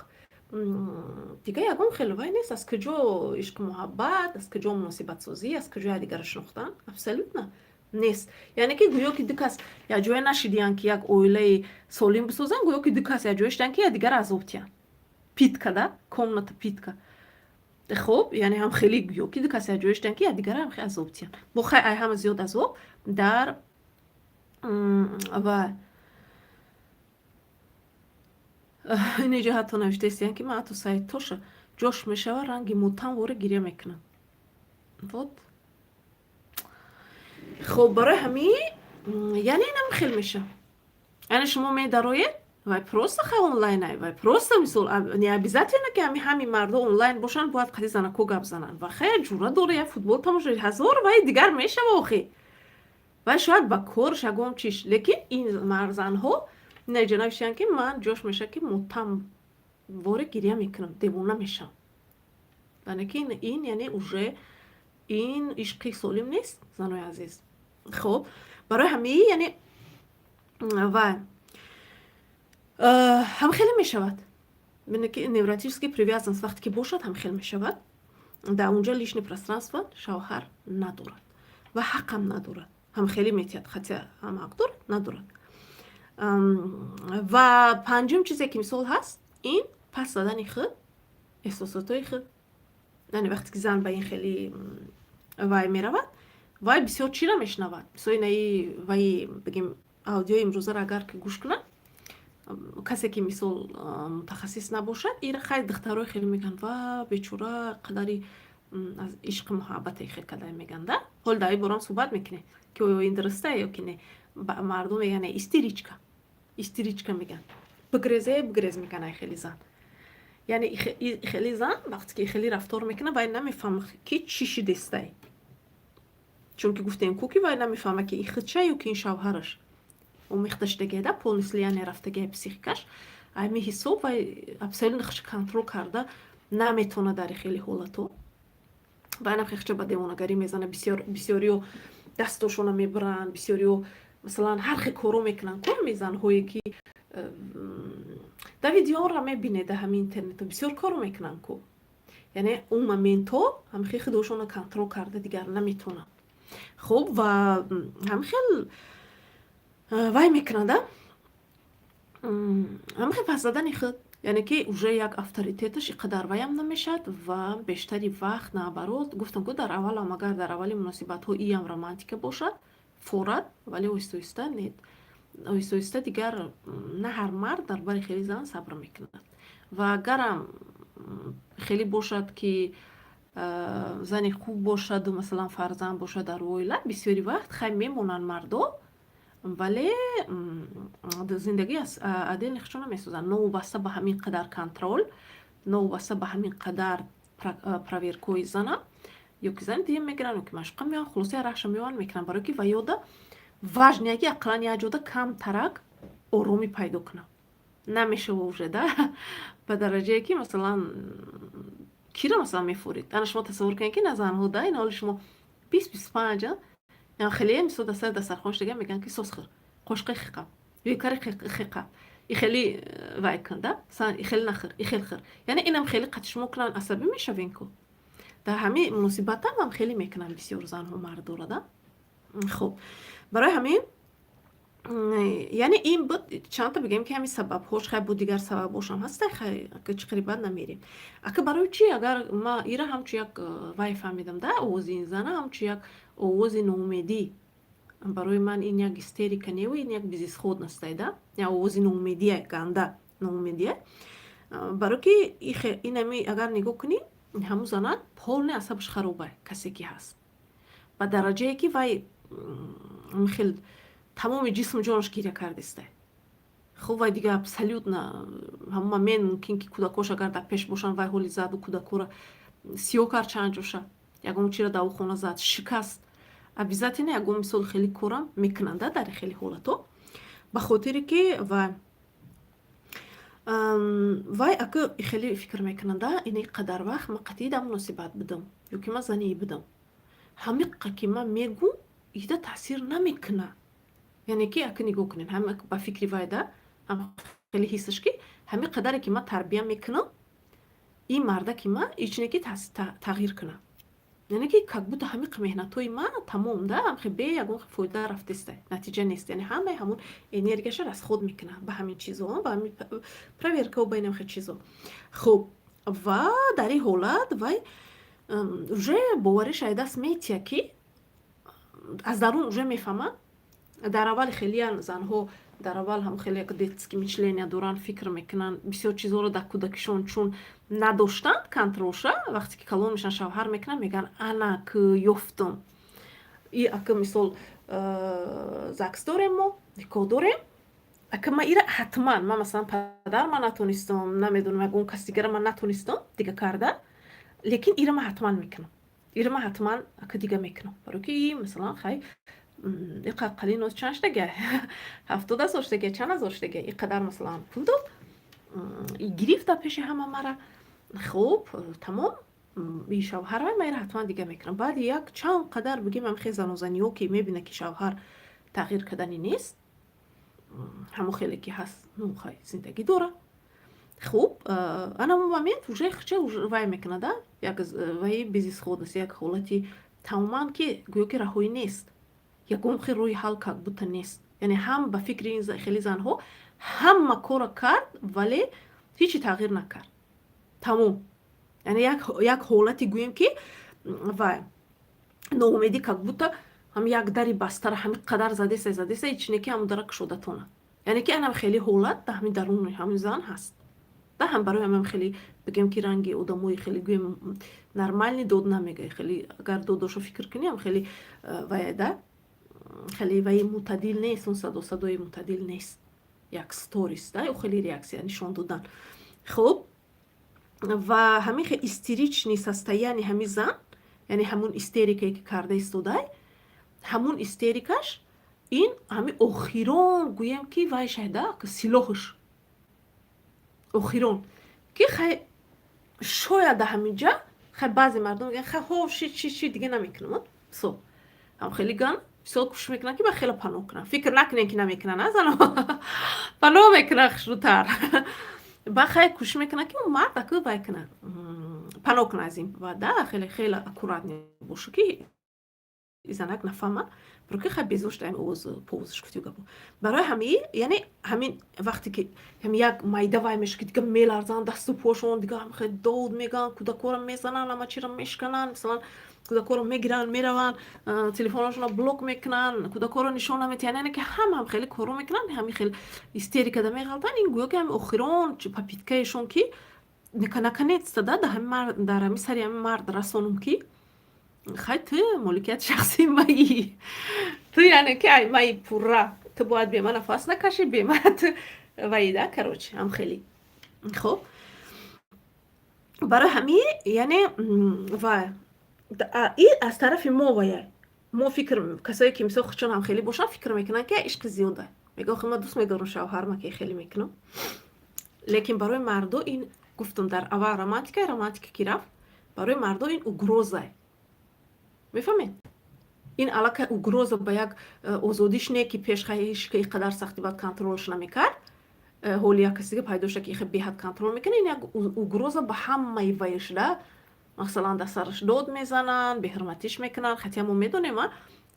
дига ягон хел вай нест. Аз куҷо ишқу муҳаббат, аз куҷо муносибатсозӣ, аз куҷо якдигарро шинохтан? Абсолютно нест. Яъне ки гӯё ки ду кас якҷоя нашидиянд, ки як оилаи солим бисозанд, гӯё ки ду кас якҷоя шиданд, ки якдигарро азоб тиҳанд. Пытка да, комната пытка. Хуб, яъне ҳам хеле гӯё ки ду касе ҷои шудан, ки якдигара ҳам хеле азоб диҳанд. Бо хай, ай ҳама зиёд азоб дар ва инеҷа ҳатто навиштаистиян, ки ман ҳатто сайтоша ҷош мешава, ранги мотам воре гиря мекунам. Вот, хуб, барои ҳамин, яъне инам хел меша, яъне шумо медароед, вай просто хай онлайн ай, вай просто, мисол, не обязательно, ки ҳами мардо онлайн бошанд, бояд қади занако гап зананд. Ва хай ҷура дора, як футбол тамошо, ҳазор вай дигар мешава. Охи, вай шояд ба корш ягон чиш, лекин ин занҳо инеҷа навиштиянд, ки ман ҷош меша, ки мотам воре гиря мекунам, девона мешавам. Яъне ки ин, яъне уже ин ишқи солим нест, занои азиз. Хуб, барои ҳамин, яъне ва ҳам хеле мешавад. Бинед, ки невротический привязанность вақте ки бошад, ҳам хел мешавад. Дар унҷа личный пространство шавҳар надорад ва ҳақам надорад. Ҳам хеле метиҳад, хотя ҳам ҳақ дорад, надорад. Ва панҷум чизе, ки мисол ҳаст, ин пас задани худ, эҳсосотҳои худ. Яъне вақте ки зан ба ин хеле вай меравад, вай бисёр чиро мешунавад. Мисол, инаи ваи, бигем, аудиои имрӯзаро агар ки гӯш кунад касе, ки мисол мутахассис набошад, ира хай духтарои хеле мегӯянд: «Ва бечора, қадари аз ишқи муҳаббате хел када», мегӯянд да. Ҳол дар ин борам суҳбат мекунем, ки оё ин дуруста ё ки не. Мардум мегӯянд: «Истеричка, истеричка», мегӯянд, «Бигрезе, бигрез», мегӯянд. Ай хеле зан, яъне хеле зан вақте ки хеле рафтор мекунад, вай намефаҳма, ки чӣ шидестай, чунки гуфтем ку, ки вай намефаҳма, ки ин худша ё ки ин шавҳараш омехта шудагида полностью, яъне рафтагиа психикаш. Ами ҳисоб вай абсолютно худша контрол карда наметавонад дар хеле ҳолатҳо. Вайнам хехча ба девонагарӣ мезана. Бисёриё дастошона мебаранд, бисёриё, масалан, ҳар хел коро мекунанд ку. Ҳами занҳое, ки дар видеоро мебинед, дар ҳами интернето бисёр коро мекунанд ку, яъне он моментҳо ҳамихел худошона контрол карда дигар наметавонанд. Хуб, ва ҳамихел вай мекунада, ҳамихел пас задани худ, яъне ки уже як авторитеташ иқадар ваям намешавад. Ва бештари вақт, наоборот, гуфтам ку, дар аввалам, агар дар аввали муносибатҳо иам романтика бошад, форад, вале оҳиста оҳиста нет, оҳиста оҳиста дигар на ҳар мард дар бари хели зан сабр мекунад. Ва агарам хеле бошад, ки зани хуб бошаду, масалан, фарзанд бошад дар оила, бисёри вақт хай мемонанд мардо, вале зиндагӣ отдельно худшон намесозанд. Новобаста ба ҳамин қадар контроль, новобаста ба ҳамин қадар проверкаҳои зана, ё ки зани дигар мегиранд, ё ки машқа меоянд, хулоса, раҳша меоянд, мекунанд, барое ки ваёда важнее, ки ақаллан як ҷода камтарак оромӣ пайдо кунад. Намешава уже да ба дараҷае, ки, масалан, кира, масалан, мефурид. Ана шумо тасаввур кунед, ки на занҳо да ин ҳоли шумо 20-25, хеле, мисол, дар сари дастархонаш дига мегӯянд, ки сос хӯр, қошуқи хиқаб ё кари хиқаб, и хеле э, вай кун да, масалан, и хеле нахӯр, и хел хӯр. Яъне инам хеле қати шумо кунанд, асабӣ мешавен ку. Дар ҳамин муносибатам ҳам хеле мекунанд бисёр занҳо мардора да. Хуб, барои ҳамин, яъне ин буд чандта, бигӯем, ки ҳамин сабабҳош. Хай, бо дигар сабабҳошам ҳаста, хай, чӣ қариб бад намерем. Ака, барои чӣ, агар ма ира ҳамчун як вай фаҳмидам да, овози ин зана ҳамчун як овози ноумедӣ, барои ман ин як истерика неву ин як безысходность ай да, як овози ноумедия, ганда ноумедия, барое ки инами агар нигоҳ кунӣ, ҳамун зана полный асабаш харобай, касе ки ҳаст, ба дараҷае, ки вай хел тамоми ҷисму ҷонаш гиря кардистай. Хуб, вай дига абсолютно ҳамун момент мумкин, ки кӯдакош агар дар пеш бошанд, вай ҳоли заду кӯдакора сиёҳ кард чанд ҷоша, ягон чиро дар хона зад, шикаст, обязательно ягон, мисол, хеле корам мекунанд дар хеле ҳолатҳо, ба хотире ки вай ака хеле фикр мекунанда: ин қадар вақт ман қатъи дар муносибат будам ё ки ман занӣ будам, ҳамиқа ки ман мегӯм, ида таъсир намекунад. Яъне ки ака нигоҳ кунед, ба фикри вай да хеле ҳиссаш, ки ҳамин қадаре ки ман тарбия мекунам, ин мардаки ман ичине ки тағйир кунад, яъне ки как будто ҳамин меҳнатҳои ман тамом да, бе ягон фоида рафтеста, натиҷа нест. Яъне ҳамаи ҳамун энергияша расход мекунад ба ҳамин чизо, ба ҳамин проверкао, ба инам хел чизо. Хуб. Ва дар ин ҳолат вай уже бовариш ай даст метия, ки аз дарун уже мефаҳмад. Дар аввали хелиян занҳо дар аввал ҳам хеле як детский мышления доранд, фикр мекунанд бисёр чизҳоро дар кӯдакишон чун надоштанд контролша. Вақте ки калон мешаванд, шавҳар мекунанд, мегӯянд: «Ана к ёфтум и ака, мисол, ЗАГС дорем, мо никоҳ дорем, ака ма ира ҳатман, ман, масалан, падар ман натонистам, намедонам, ягон кас дигара ман натонистам дига карда, лекин ира ман ҳатман мекунам, ира ман ҳатман ака дига мекунам, барои ки, масалан, хай, иқа қалин чанд шудага, 70 000 шудага, чанд ҳазор шудага, и қадар, масалан, пул дод, гирифт дар пеши ҳама мара. Хуб, тамом, и шавҳарай, ман ира ҳатман дига мекунам». Баъди як чанд қадар, бигем, ҳам занозаниҳо, ки мебина, ки шавҳар тағйир карданӣ нест, ҳамон хеле ки ҳаст, ну хай, зиндагӣ дора. Хуб, ана момент уже хча вай мекунада, як ваи безысходность, як ҳолати тамоман, ки гӯё ки раҳоӣ нест, ягон хел роҳи ҳал как будто нест. Яъне ҳам ба фикри ин хели занҳо ҳама кора кард, вале ҳечи тағйир накард, тамом. Яъне як ҳолати, гӯем, ки вай ноумедӣ, как будто ҳам як дари бастара ҳами қадар задеса, задеса, ҳеч не ки ҳамон дара кушода тонад. Яъне ки анам хеле ҳолат дар ҳамин даруни ҳамин зан ҳаст. Да ҳам барои ҳамин хеле, бигем, ки ранги одамои хеле, гӯем, нормальный дод намегӯяд. Хеле агар додошо фикр кунӣ, ҳам хеле вая да, хеле ваи мӯътадил нест, он садо садои мӯътадил нест, як сторис да ё хеле реаксия нишон додан. Хуб, ва ҳамин хел истеричный состояние ҳамин зан, яъне ҳамун истерикае, ки карда истодай, ҳамун истерикаш ин ҳамин охирон, гӯем, ки вай шаҳда силоҳш охирон, ки хай, шояд дар ҳамин ҷа хай баъзе мардум мегӯянд: «Хай, ҳо, ши чи чи дига намекунам». Со ҳам хеле ган бисёр кӯшиш мекунанд, ки ба хеле паноҳ кунанд. Фикр накунем, ки намекунанд, а зано паноҳ мекунанд хушрӯтар. Ба хай кӯшиш мекунанд, ки мард аку вай кунад, паноҳ кунад аз ин да хеле хеле аккуратный боша, ки занак нафаҳмад, барои ки хай безор шуда овоз повозш гуфтию гапо. Барои ҳамин, яъне ҳамин вақте ки ҳами як майда вай меша, ки дига меларзанд дасту пошон, дига хеле дод мегӯянд, кӯдакҳоро мезананд, ҳама чиро мешкананд, масалан, кӯдакҳоро мегиранд, мераванд, телефонҳошонро блок мекунанд, кӯдакҳоро нишон наметиҳанд, яъне ки ҳама ҳам хеле корро мекунанд, ҳамин хел истерикада меғалтанд. Ин гӯё ки ҳами охирон попыткаешон, ки наконец-то да дар ҳамин сари ҳамин мард расонум, ки хай, ту моликияти шахсии маи, ту, яъне ки ай маи пурра, ту бояд бе ман нафас накашӣ, бе ман ту ваида, короче, ҳам хеле. Хуб, барои ҳамин, яъне ва ин аз тарафи мо вая мо фикр, касое ки, мисол, худшон ҳам хеле бошанд, фикр мекунанд, ки ишқи зиёда. Мега: «Охи, ман дӯст медорам шавҳарма, ки хеле мекунам». Лекин барои мардо ин, гуфтам, дар аввал романтика, романтика ки рафт, барои мардо ин угроза. Мефаҳмед, ин аллакай угроза ба як озодиш не, ки пеш ки ин қадар сахти баъд контролш намекард, ҳоли як каси дига пайдо шуда, ки ихе беҳад контрол мекунад. Ин як угроза ба ҳамаи вай шуда. Масалан, дар сараш дод мезананд, беҳурматиш мекунанд. Хотя мо медонем,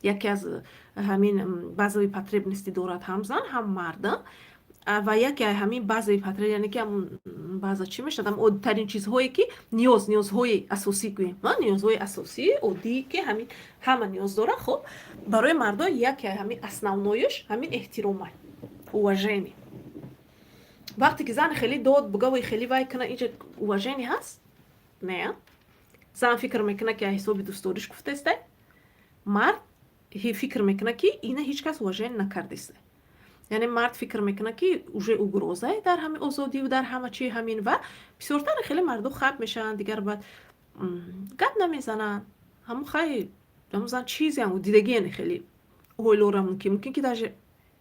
яке аз ҳамин базовые потребности дорад ҳам зан, ҳам мард, ва яке ҳамин базовые потреб, яъне ки ҳамун база чӣ мешавад, ҳам оддитарин чизҳое, ки ниёз, ниёзҳои асосӣ гӯем, ниёзҳои асосӣ, оддӣ, ки ҳамин ҳама ниёз дорад. Хуб, барои мардо яке ҳамин основноиш ҳамин эҳтирома, уважение. Вақте ки зан хеле дод бугавои, хеле вай кана, инҷа уважение ҳаст? Не. Зан фикр мекунад, ки ҳисоби дӯстдориш гуфтаистай, мард фикр мекунад, ки ина ҳеҷ кас уважение накардиста. Яъне мард фикр мекунад, ки уже угроза дар ҳамин озодиву дар ҳама чи ҳамин. Ва бисёртар хеле марду хаб мешаванд, дигар баъд гап намезананд. Ҳамун хай, ҳамун зан чизе дидагиене, хеле оилора мумкин, ки даже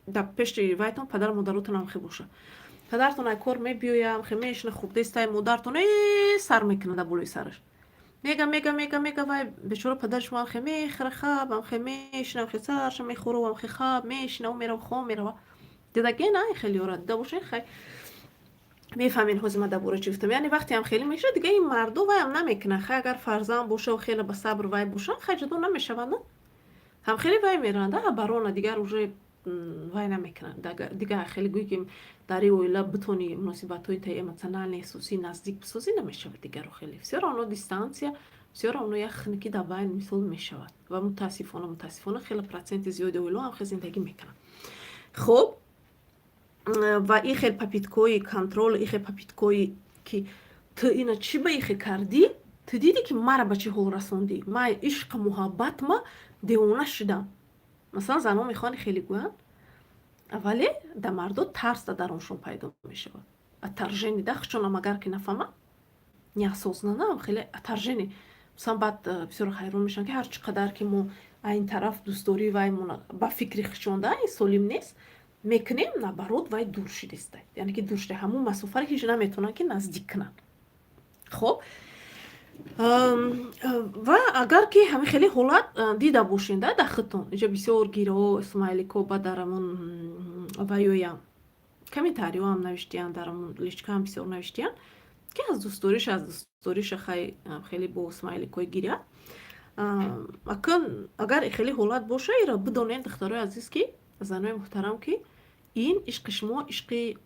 дар пеши вайтон падару модаротон хе боша. Падартон ай кор мебиёям, хе мешина, хурдестай, модартон сар мекунад дар болои сараш, мега, мега, мега, мега. Вай бечора падари шумо хе мехӯра, хаб хе мешина, хе сарша мехӯра, хе хаб мешина, мерава, хом мерава. Дидаге на хеле ёра дида бошед, хай, мефаҳмед ҳозир ман дар бораи чӣ гуфтам. Яъне вақте ҳам хеле мешавад, дига ин марду вайам намекунад. Хай, агар фарзанд бошаву хеле ба сабр вай бошанд, хай, ҷудо намешаванд, ҳам хеле вай мераванд барона, дигар уже. вай намекунанд. Дигар хеле гӯй, ки дар ин оила битонӣ муносибатҳои таи эмоциональный, эҳсосӣ наздик бисозӣ, намешавад. Дигаро хеле всё равно дистанция, всё равно як хунукӣ дар байн мисол мешавад. Ва мутаассифона, хеле проценти зиёди оилаҳо ҳам хел зиндагӣ мекунанд. Хуб, ва ин хел попыткои контроль, ин хел попыткои ки ту ина чӣ ба ихе кардӣ, ту дидӣ, ки мара ба чӣ ҳол расондӣ, ма ишқу муҳаббат, ма девона шудам, масалан, занҳо мехоҳанд хеле гӯянд, вале да мардо тарс дар даруншон пайдо мешавад, отторжение да хучонам, агар ки нафаҳманд, неосознанно хеле отторжение. Масалан, баъд бисёр ҳайрон мешаванд, ки ҳар чӣ қадар ки мо ин тараф дӯстдорӣ ваймона ба фикри хучонда ин солим нест мекунем, наоборот, вай дур шудеста, яъне ки дур шуда, ҳамун масофаро ҳеҷ наметавонанд, ки наздик кунанд. Хоб, ва агар ки ҳамин хеле ҳолат дида бошед да дар худтон, инҷа бисёр гирҳо, смайлико ба дар ҳамун ваёям комментариҳоам навиштиянд, дар ҳамун личкаам бисёр навиштиянд, ки аз дӯстдориша хай хеле бо смайликҳои гиря. Акн агар хеле ҳолат боша, иро бидонед, духтарои азиз, ки занои муҳтарам, ки ин ишқи шумо ишқи,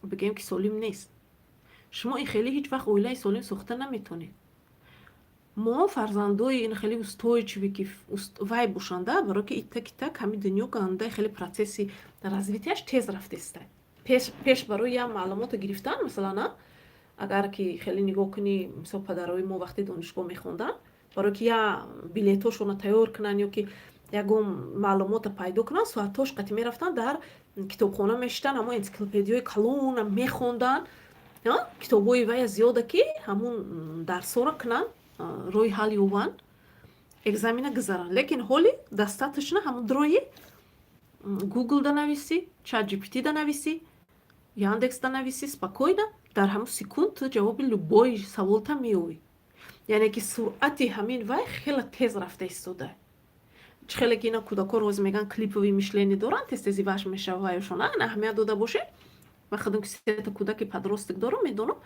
бигӯем, ки солим нест. Шумо ин хеле ҳеҷ вақт оилаи солим сохта наметавонед. Мо фарзандои ин хеле устойчивый ки вай бошанда, барое ки итак итак ҳамин дунё ганда, хеле процесси развитияш тез рафтеста. Пеш барои як маълумотро гирифтан, масалан, агар ки хеле нигоҳ кунӣ, мисол, падарои мо вақте донишгоҳ мехонданд, барое ки як билетҳошонро тайёр кунанд ё ки ягон маълумотро пайдо кунанд, соатҳош қатӣ мерафтанд, дар китобхона мешиштанд, ҳамон энсиклопедиҳои калона мехонданд, китобҳои вая зиёда, ки ҳамун дарсҳоро кунанд, роҳи ҳал ёбанд, экзамена гузаранд. Лекин ҳоли достаточно ҳамун дрои Google да нависӣ, Чат GPT да нависӣ, Яндекс да нависӣ, спокойно дар ҳамун секунд ту ҷавоби любой саволта меёвӣ. Яъне ки суръати ҳамин вай хеле тез рафта истода. Чӣ хеле ки ина кӯдакҳо роз мегӯянд, клиповый мышление доранд, тез тези ваш мешава вайошон. Аҳамият дода бошед, ман худам ки сета кӯдаки подросток дорам, медонам,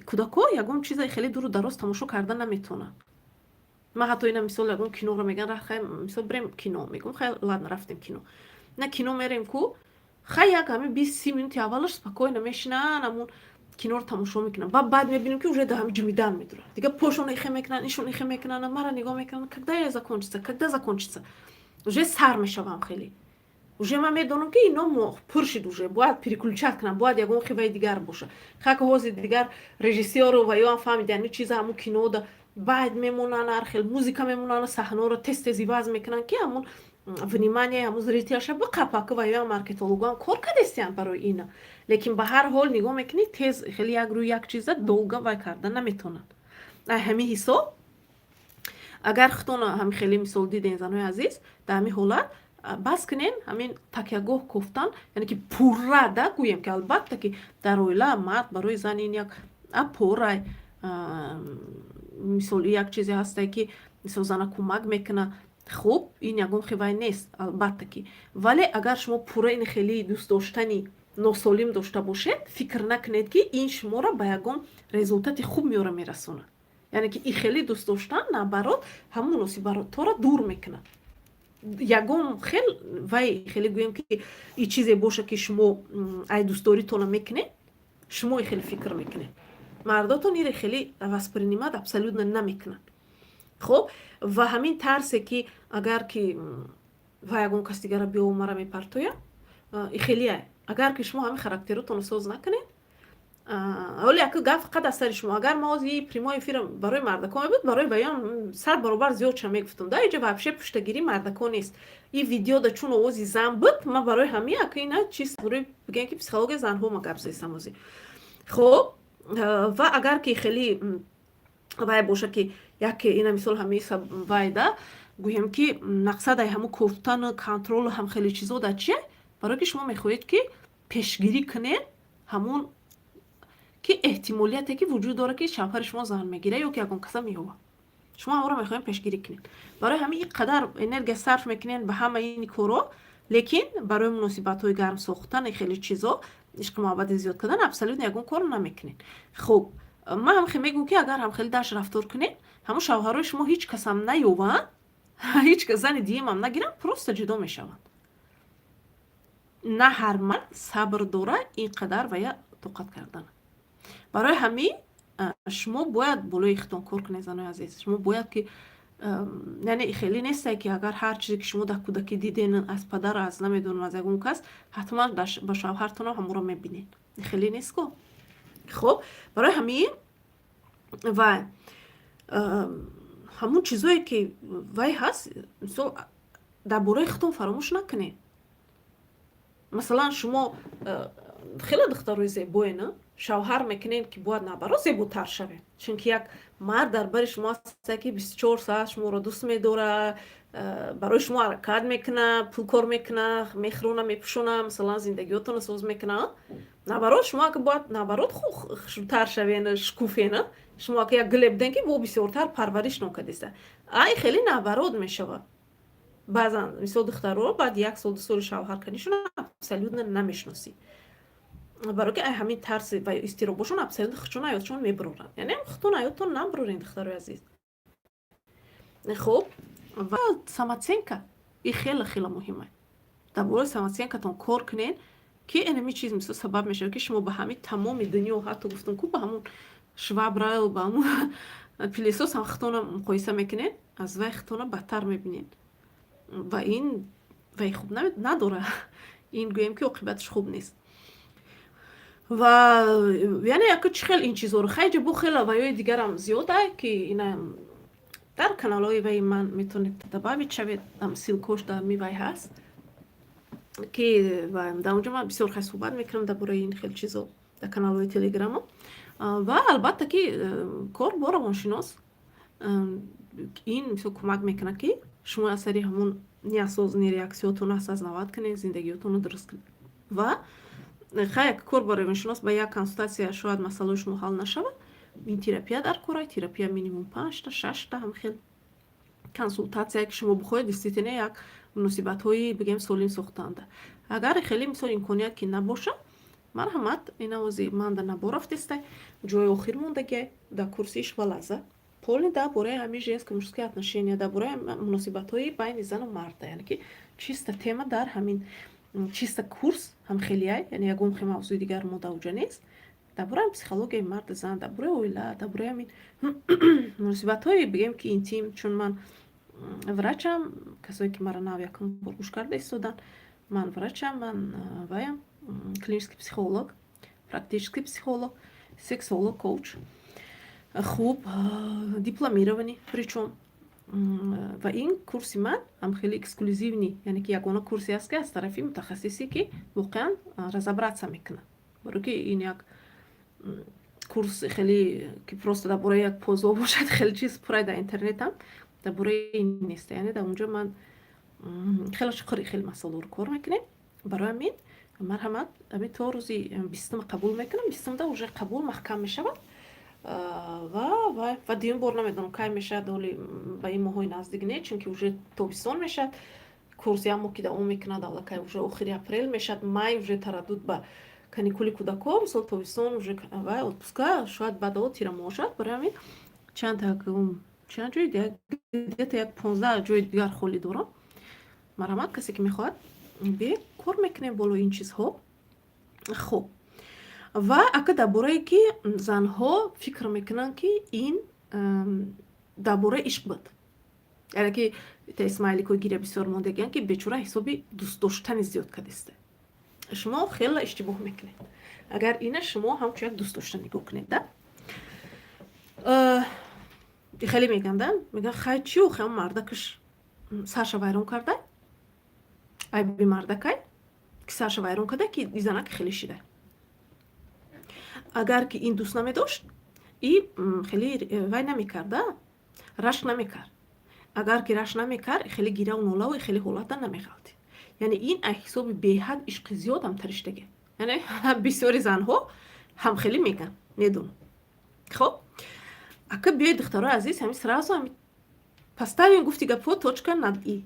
кӯдакҳо ягон чиза хеле дуру дароз тамошо карда наметавонанд. Ман ҳатто ина, мисол, ягон киноро мегӯян, хай, мисол, бирем кино, мегӯм: «Хай, ладно, рафтем кино». На кино мерем ку, хай, як ҳамин 20-30 минути аввалаш спокойно мешинанд, ҳамун киноро тамошо мекунанд, ба баъд мебинем, ки уже да ҳами ҷимидан медуранд, дигар пошон ихе мекунанд, ишон ихе мекунанд, мара нигоҳ мекунанд: «Когда я закончится, когда закончится?» Уже сар мешавам хеле, уже ман медонам, ки ино пур шид, уже бояд переключать кунам, бояд ягон хиваи дигар боша. Хака ҳозир дигар режиссёру ва ёам фаҳмида, ин чиза ҳамун кинода баъд мемонанд, ҳар хел музыка мемонанд, саҳнаро тез тез иваз мекунанд, ки ҳамун внимание ҳамун зрителша биқапака. Ва ёам маркетологоам кор кардестиянд барои ина. Лекин ба ҳар ҳол нигоҳ мекунӣ, тез хеле як рӯи як чиза долго вай карда наметавонанд. Ҳамин ҳисоб, агар худтона ҳамин хеле, мисол, диден, занои азиз, дар ҳамин ҳолат бас кунен ҳамин такягоҳ кофтан, яъне ки пурра да гӯем, ки албатта, ки дар оила мард барои зан ин як опорай, мисол, як чизе ҳастае, ки, мисол, зана кӯмак мекунад. Хуб, ин ягон хивай нест, албатта ки. Вале агар шумо пурра ин хеле дӯст доштани носолим дошта бошед, фикр накунед, ки ин шуморо ба ягон результати хуб меёра мерасонад. Яъне ки ин хеле дӯст доштан, наоборот, ҳамун муносибатҳоро дур мекунад. Ягон хел вай хеле гӯем, ки и чизе боша, ки шумо ай дӯстдоритона мекунед, шумо хеле фикр мекунед, мардотон ире хеле воспринимать абсолютно намекунанд. Хоб, ва ҳамин тарсе, ки агар ки ва ягон кас дигара биёву мара мепартояд, хеле агар ки шумо ҳамин характеротонро соз накунед. Ҳоле яку гап фақат аз сари шумо. Агар ма ҳозир прямой эфир барои мардакон мебуд, барои баён 100 баробар зиёд ша мегуфтам. Да иҷа вообще пуштагирӣ мардакон нест. И видеода чун овози зан буд, ма барои ҳамин ака ина чиз барои, бигӯем, ки психология занҳо ма гап зестам ҳозир. Хоб, ва агар ки хеле вай боша, ки яке ина, мисол, ҳамин вай да гӯем, ки мақсадай ҳамун кофтану контролу ҳам хеле чизо да чия? Барое ки шумо мехоҳед, ки пешгирӣ кунед ҳамун ки эҳтимолияте, ки вуҷуд дорад, ки шавҳари шумо зан мегирад ё ки ягон каса меёбад. Шумо ҳамонро мехоҳем пешгирӣ кунед. Барои ҳамин ин қадар энергия сарф мекунед ба ҳамаи ин корҳо, лекин барои муносибатҳои гарм сохтани хеле чизо, ишқи муҳаббати зиёд кардан абсолютно ягон кор намекунед. Хуб, ман ҳам хел мегӯм, ки агар ҳам хеле даш рафтор кунед, ҳамон шавҳарои шумо ҳеҷ касам наёбанд, ҳеҷ кас зани диемам нагиранд, просто ҷудо мешаванд. На ҳар мард сабр дора ин қадар вая тоқат кардан. Барои ҳамин шумо бояд болои худтон кор кунед, занои азиз. Шумо бояд ки, яъне хеле несте, ки агар ҳар чизе, ки шумо дар кӯдакӣ диден аз падар, аз намедонам, аз ягон кас, ҳатман ба шавҳартонам ҳамонро мебинед. Хеле нест ко. Хоб, барои ҳамин ва ҳамун чизое, ки вай ҳаст, мисол, дар бораи худтон фаромӯш накунед. Масалан, шумо хеле духтарои зебое на шавҳар мекунед, ки бояд наоборот зеботар шавед, чунки як мард дар бари шумо ҳаста, ки 24 соат шуморо дӯст медорад, барои шумо ҳаракат мекунад, пул кор мекунад, мехӯрона, мепӯшона, масалан, зиндагиётонро соз мекунад. Наоборот, шумо ака бояд наоборот хушрӯтар шавен, шукуфена. Шумо ака як гуле буден, ки бо бисёртар парвариш нокардиста, ай хеле наоборот мешавад. Баъзан, мисол, духтаро баъд як сол, 2 соли шавҳар кардишон абсолютно намешиносӣ, барои ки ай ҳамин тарси ва изтиробошон абсолютно худшон ҳаётшон мебуроранд. Яъне худтон ҳаёттон набурорен, духтарои азиз. Хуб, ва самооценка и хеле хеле муҳима. Дар бораи самооценка тон кор кунед, ки энами чиз, мисол, сабаб мешавад, ки шумо ба ҳамин тамоми дунё, ҳатто гуфтум ку, ба ҳамун швабра, ба ҳамун пылесос ҳам худтона муқоиса мекунед, аз вай худтона бадтар мебинед ва ин вай хуб надора. Ин гӯем, ки оқибаташ хуб нест. Ва яъне яко чӣ хел ин чизҳоро хайҷа бо хела ваёи дигарам зиёда, ки ина дар каналҳои ваи ман метавонед добавить шавед, ссылка ош дар ми вай ҳаст, ки дар онҷо ман бисёр хел суҳбат мекунам дар бораи ин хел чизо дар каналҳои телеграмо. Ва албатта ки кор бо равоншинос ин мисол кӯмак мекунад, ки шумо аз сари ҳамун неосознанный реакция отонро осознавать кунед, зиндагиётонро дуруст кунед. Ва хай, кор бо равоншинос ба як консультация шояд масъалаи шумо ҳал нашавад. Ин терапия дар кора, терапия минимум панҷта, шашта ҳам хел консультация, ки шумо бихоҳед действительно як муносибатҳои, бигем, солим сохтанда. Агар хеле, мисол, имконият ки набошад, марҳамат, инавози ман да набор рафтестай, ҷои охир мондагиай дар курси «Ишқ ва лазза», полный дар бораи ҳамин женско мужские отношения, дар бораи муносибатҳои байни зану марда, яъне ки чиста тема дар ҳамин чиста курс ҳам хелияй, яъне ягон хел мавзӯи дигар мо дар уҷа нест. Дар бораи психологияи марду зан, дар бораи оила, дар бораи ҳамин муносибатҳои, бигем, ки интим. Чун ман врачам, касое ки маро нав якум бор гӯш карда истоданд, ман врачам, ман ваям клинический психолог, практический психолог, сексолог, коуч, хуб, дипломированный причём. Ва ин курси ман ҳам хеле эксклюзивный, яъне ки ягона курсе аст, ки аз тарафи мутахассисе, ки воқеан разобраться мекунад, барои ки ин як курс хеле ки просто дар бораи як позо бошад, хеле чиз пурай дар интернетам дар бораи ин нест. Яъне дар онҷо ман хеле чуқури хеле масъаларо кор мекунем. Барои ҳамин марҳамат, ҳамин то рӯзи 20-ум қабул мекунам, 20-умда уже қабул маҳкам мешавад. Ва дуюм бор намедонам кай мешавад, оли ба ин моҳҳои наздик не, чунки уже тобистон мешавад, курс як моҳ ки давом мекунад, аллакай уже охири апрел мешавад, май уже тараддуд ба каникули кӯдакҳо, мисол, тобистон уже вай отпуска, шояд баъд тирамоҳ шавад. Барои ҳамин чанд чанд ҷои, где-то як 15 ҷои дигар холӣ дорам. Марҳамат, касе ки мехоҳад, бе кор мекунем болои ин чизҳо. Хуб, ва ака дар борае ки занҳо фикр мекунанд, ки ин дар бораи ишқ буд, яъне ки смайлик ои гиря бисёр мондагиянд, ки бечора ҳисоби дӯстдоштани зиёд кардиста. Шумо хеле иштибоҳ мекунед, агар ина шумо ҳамчун як дӯстдошта нигоҳ кунед. Да, хеле мегӯянд, да, мегӯянд: «Хай, чӣ охи, ҳам мардакаш сарша вайрон карда, айби мардакай, ки сарша вайрон карда, ки и занак хеле шида. Агар ки ин дӯст намедошт, и хеле вай намекарда, рашк намекард. Агар ки рашк намекард, хеле гираву нолаву хеле ҳолата намеғалтид. Яъне ин аз ҳисоби беҳад ишқи зиёдам тариштага». Яъне бисёри занҳо ҳам хеле мегӯянд, медонам. Хоб, ака, биёед, духтарои азиз, ҳами сразу ҳами поставим, гуфти гапҳо, точка над и.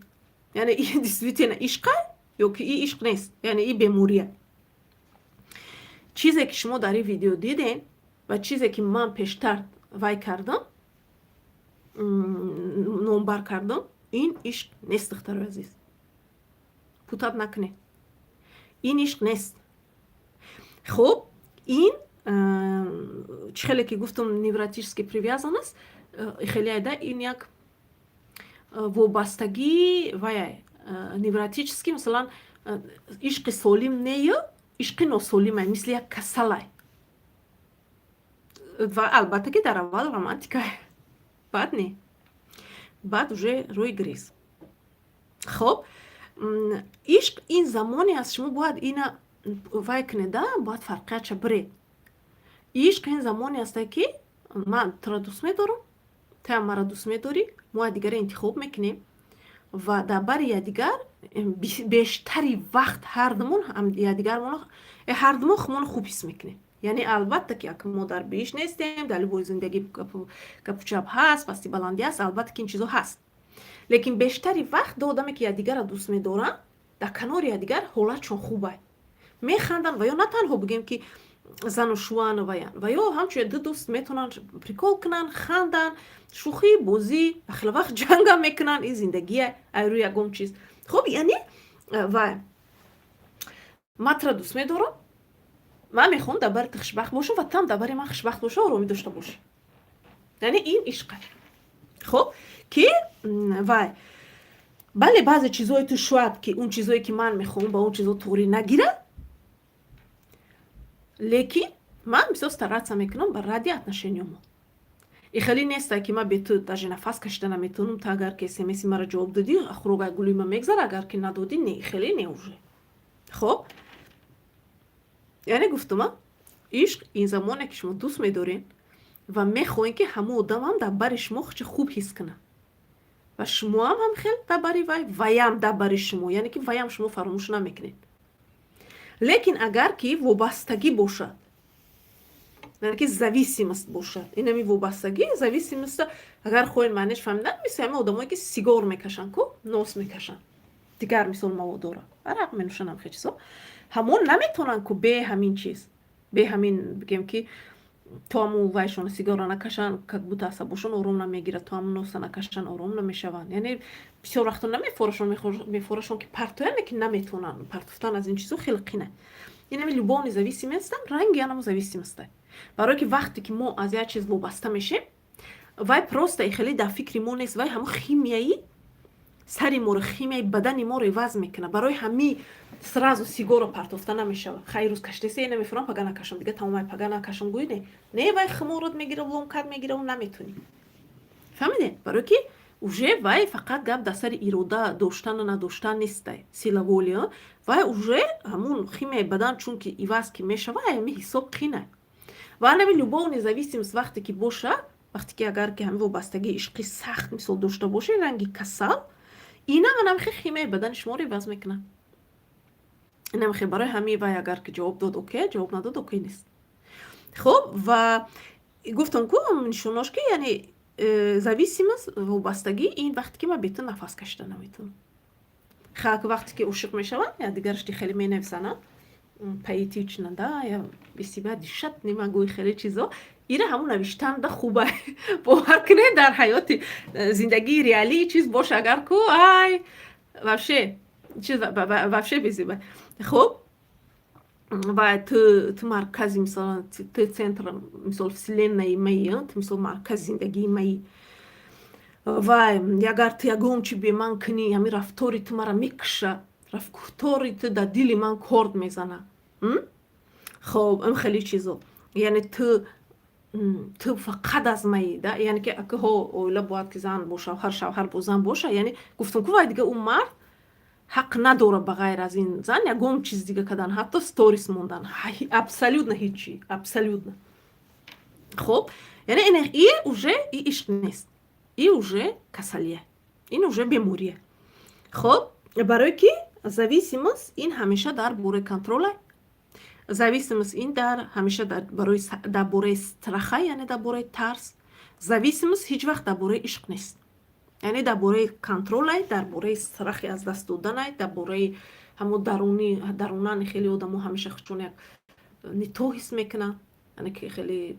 Яъне и действительно ишқа ё ки и ишқ нест, яъне и бемория. Чизе ки шумо дар ин видео дидем ва чизе ки ман пештар вай кардам, номбар кардам, ин ишқ нест, духтарои азиз, путать накунед. Ин ишқ нест. Хуб, ин чӣ хеле ки гуфтам, невротический привязанность хеле айда, ин як вобастагӣ вай невротический. Масалан, ишқи солим нею, ишқи носолимай, мисли як касалай. Ва албатта, ки дар аввал романтикай, баъд не, баъд уже рӯи гриз. Хоб, ишқ ин замоне аст, шумо бояд ина вай кунеда, бояд фарқиятша биред. Ишқ ин замоне аста, ки ман туро дӯст медорам, туям маро дӯст медорӣ, мо якдигарро интихоб мекунем ва дар бари якдигар бештари вақт ҳардумон якдигармон, ҳардумон худмонро хуб ҳис мекунем. Яъне, албатта, ки ака мо дар биҳишт нестем, дар любой зиндагӣ гапу чап ҳаст, пасти баландӣ ҳаст, албатта, ки ин чизо ҳаст, лекин бештари вақт ду одаме, ки якдигарро дӯст медоранд, дар канори якдигар ҳолатшон хубай, механданд. Ва ё на танҳо бигӯем, ки зану шуану ваян, ва ё ҳамчун ду дӯст метавонанд прикол кунанд, ханданд, шӯхӣ, бозӣ, хеле вақт ҷангам мекунанд. Ин зиндагия, ай рӯи ягон чиз. Хуб, яъне ва ман туро дӯст медорам, ман мехоҳам дар бари ту хушбахт бошам ва туам дар бари ман хушбахт боша, оромӣ дошта бошӣ. Яъне ин ишқа. Хуб, ки вай, бале, баъзе чизҳои ту шояд ки он чизое, ки ман мехоҳам, ба он чизо туғрӣ нагирад, лекин ман бисёр стараться мекунам ба ради отношения мо. И хеле неста, ки ман бе ту даже нафас кашида наметавонам. Ту агар ки смси маро ҷавоб додӣ, хӯрок гулӯи ман мегзара, агар ки надодӣ, не, хеле не уже. Хоб, яъне гуфтума, ишқ ин замоне, ки шумо дӯст медоред ва мехоҳед, ки ҳамон одамам дар бари шумо хуча хуб ҳис кунад ва шумоам ҳам хел дар бари вай, ваям дар бари шумо, яъне ки ваям шумо фаромӯш намекунед. Лекин агар ки вобастагӣ бошад, яъне ки зависимость бошад, инами вобастагӣ, зависимость, агар хоҳед маънеш фаҳмидан, мисли ҳамин одамое, ки сигор мекашанд ку, нос мекашанд, дигар мисол маводдора, арақ менӯшанд, ҳам хел чизо, ҳамон наметавонанд ку бе ҳамин чиз, бе ҳамин, бигем, ки то ҳамун вайшон сигорро накашанд, как будто асабошон ором намегирад, то ҳамун носа накашанд, ором намешаванд. Яъне бисёр вақто намефорашон, мефорашон, ки партоянд, лекин наметавонанд. Партофтан аз ин чизо хеле қина. Инами любовный зависимость ранги анамо зависимость, барое ки вақте ки мо аз як чиз вобаста мешем, вай просто хеле дар фикри мо нест, вай ҳамун химияи сари моро, химияи бадани моро иваз мекунад. Барои ҳами сразу сигорро партофта намешавад. Хай, рӯз каштесе, намефурам, пага накашам, дига тамомай, пага накашам, гӯй не, не, вай хуморот мегира, ломкат мегира, наметунӣ. Фаҳмидед? Барое ки уже вай фақат гап дар сари ирода доштану надоштан нестай, сила воли, вай уже ҳамун химияи бадан чунки иваз ки мешава, ҳами ҳисоб қина. Ва ҳами любовный зависимость вақте ки боша, вақте ки агар ки ҳами вобастагии ишқи сахт мисол дошта боше, ранги касал, инам анамхе химияи бадани шуморо иваз мекунад. Инамхе, барои ҳами вай агар ки ҷавоб дод, окей, ҷавоб надод, окей нест. Хуб, ва гуфтам ку нишонош, ки яъне зависимость, вобастагӣ, ин вақте ки ман бе ту нафас кашида наметавонам. Хак, вақте ки ошиқ мешаванд, якдигарашти хеле менависанд поэтично, да, я без тебя дышать не могу, хеле чизо. Ира ҳамун навиштанда хуба, бовар кунед, дар ҳаёти зиндагии реалӣ чиз боша агар ку, ай, вообще чиз, вообще безиба. Хуб, ва ту маркази, мисол, ту центр, мисол, вселенной маи, ту, мисол, маркази зиндагии маи. Вай, агар ту ягон чи бе ман кунӣ, ҳамин рафтори ту мара мекуша, рафтори ту дар дили ман корд мезана. Хоб, ин хеле чизо, яъне ту фақат аз маи, да. Яъне ки акаҳо, оила бояд ки зан бо шавҳар, шавҳар бо зан боша. Яъне гуфтам ку, вай дига ӯ мард ҳақ надорад ба ғайр аз ин зан ягон чиз дига кардан, ҳатто сторис мондан, абсолютно ҳичи, абсолютно. Хоб, яъне и уже и ишқ нест, и уже касалия, ин уже бемория. Хоб, барое ки зависимость ин ҳамеша дар бораи контроль а, зависимость ин дар ҳамеша дар бораи страх а, яъне дар бораи тарс. Зависимость ҳеҷ вақт дар бораи ишқ нест, яъне дар бораи контроль ай, дар бораи страх и аз даст доданай, дар бораи ҳамо даруни дарунани. Хеле одамо ҳамеша чун як не то ҳис мекунанд, яъне ки хеле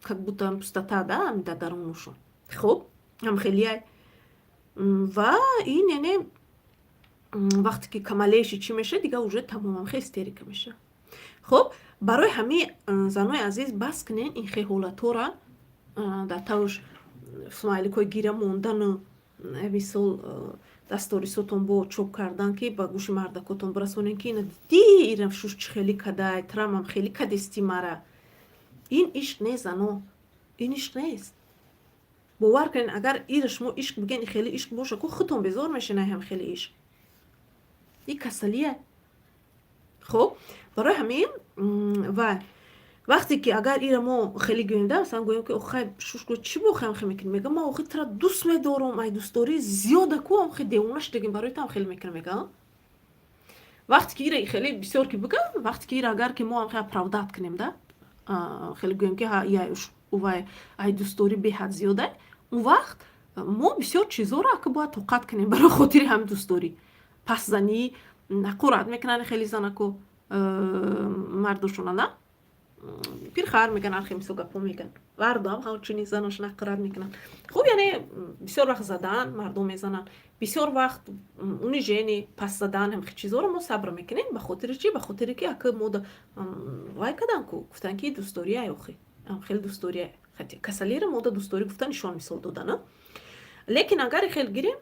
как будто пустота да дар дарунушон. Хуб, ҳам хелеай. Ва ин яъне Вақте ки камалеши чӣ меша, дига уже тамомам хе истерика меша. Хуб, барои ҳамин, занои азиз, бас кунен ин хе ҳолатҳоро, дар тавш смайликҳои гира мондану, мисол, дасторисотон бо чоп кардан, ки ба гӯши мардакотон бирасонен, ки ина дидӣ, ира шуш чӣ хеле кадай, трамам хеле кадисти мара. Ин ишқ нест, зано, ин ишқ нест. Бовар кунед, агар ира шумо ишқ бигӯен, хеле ишқ боша ку, худтон безор мешен. Ҳам хеле ишқ и касалия. Хуб, барои ҳамин ва вақте ки агар ира мо хеле гӯем да, масалан, гӯем ки охай, шушко, чӣ бо хем хе мекунӣ? Мега: «Ман охи тра дӯст медорам, ай дӯстдорӣ зиёда ку, ам хе девона шудагим, барои там хеле мекунам», мега. Вақте ки ира хеле бисёр ки бигам, вақте ки ира агар ки мо ам хе оправдать кунем да, хеле гӯем ки вай ай дӯстдорӣ беҳад зиёда, он вақт мо бисёр чизҳоро ака бояд тоқат кунем барои хотири ҳамин дӯстдорӣ. Пасзанӣ, ҳақорат мекунанд хеле занаку мардошона, на пирхар меган, архе мисол гапҳо меган, мардам ҳамчунин заношон ҳақорат мекунанд. Хуб, яъне бисёр вақт задан, мардум мезананд, бисёр вақт унижение, пас задан, ҳамхи чизҳоро мо сабр мекунем. Ба хотири чӣ? Ба хотире ки ака мо вай кадан ку, гуфтан ки дӯстдория, охи хеле дӯстдория, касалиро мода дӯстдорӣ гуфта нишон мисол додана. Лекин агар хел гирем,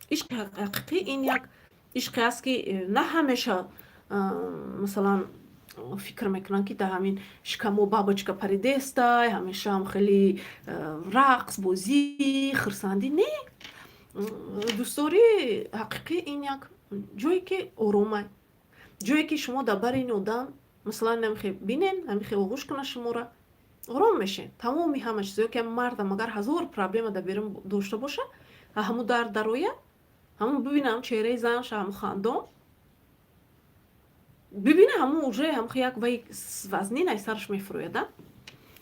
ишқи ҳақиқӣ ин як ишқе аст, ки на ҳамеша, масалан, фикр мекунанд, ки дар ҳамин шикамо бабочка паридестай, ҳамешаам хеле рақс, бозӣ, хурсандӣ. Не, дӯстдории ҳақиқӣ ин як ҷое ки оромай, ҷое ки шумо дар бари ин одам, масалан, намихе бинен, ҳамихе оғӯш кунад шуморо, ором мешен. Тамоми ҳама чизо ки мардам агар ҳазор проблема дар берун дошта боша, ҳамун дар дароя, ҳамун бибина, ҳамун чеҳраи занша, ҳамун хандон бибина, ҳамун уже ҳамн як вай вазнин ай сараш мефурӯяд,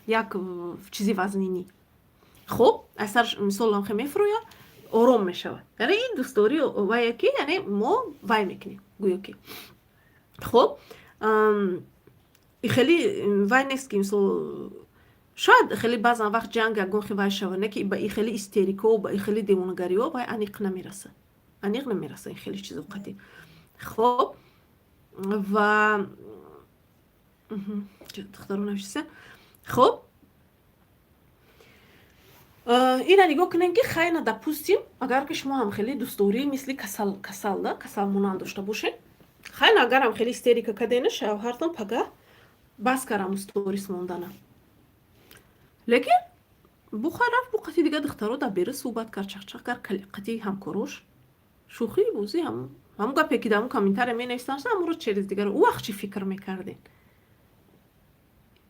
як чизи вазнинӣ. Хуб, ай сараш, мисол, ҳамхе мефурӯяд, ором мешавад. Яъне ин дӯстдорӣ вае ки, яъне мо вай мекунем, гӯё ки, хуб, хеле вай нест, ки, мисол, шояд хеле баъзан вақт ҷанг, ягон хе вай шава, не ки ба и хеле истерико, ба и хеле девонагариҳо вай аниқ намераса, аниқ намераса ин хеле чизо қатъи. Хоб, ва духтаро навишта. Хоб, ина нигоҳ кунем, ки хайна, допустим, агар ки шумо ҳам хеле дӯстдорӣ мисли касал, касал да, касал монанд дошта бошед, хайна, агар ҳам хеле истерика кардена, шавҳартон пага бас карам сторис мондана, лекин бухай рафт, бу қати дига духтаро дар бери суҳбат кард, чақчақ кард, қати ҳамкорош шӯхӣ, бозӣ, ҳамун гапе ки дар ҳамун комментария менависанд, ҳамонро через дигар. Ӯ вақт чӣ фикр мекардем?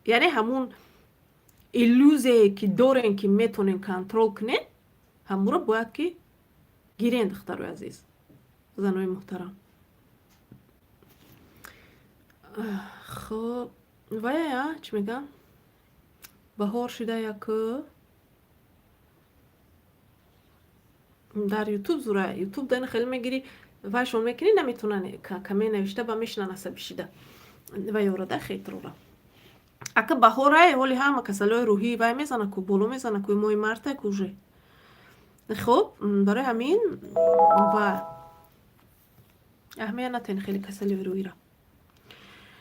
Яъне ҳамун иллюзияе ки дорем, ки метонем контроль кунем, ҳамонро бояд ки гирен. Духтарои азиз, занои муҳтарам. Хоб, вая чӣ мегӯям, баҳор шида, яку дар Ютуб зура, Ютуб дани хеле мегирӣ, вайшон мекунӣ, наметонан каме навишта ба мешинан асабӣ шида ва ёрада хетрора. Ака, баҳорай, ҳоли ҳама касалиҳои рӯҳӣ вай мезана ку, боло мезана ку, моҳи марта ку уже. Хуб, барои ҳамин ва аҳамият натен хеле касалиҳои рӯҳиро.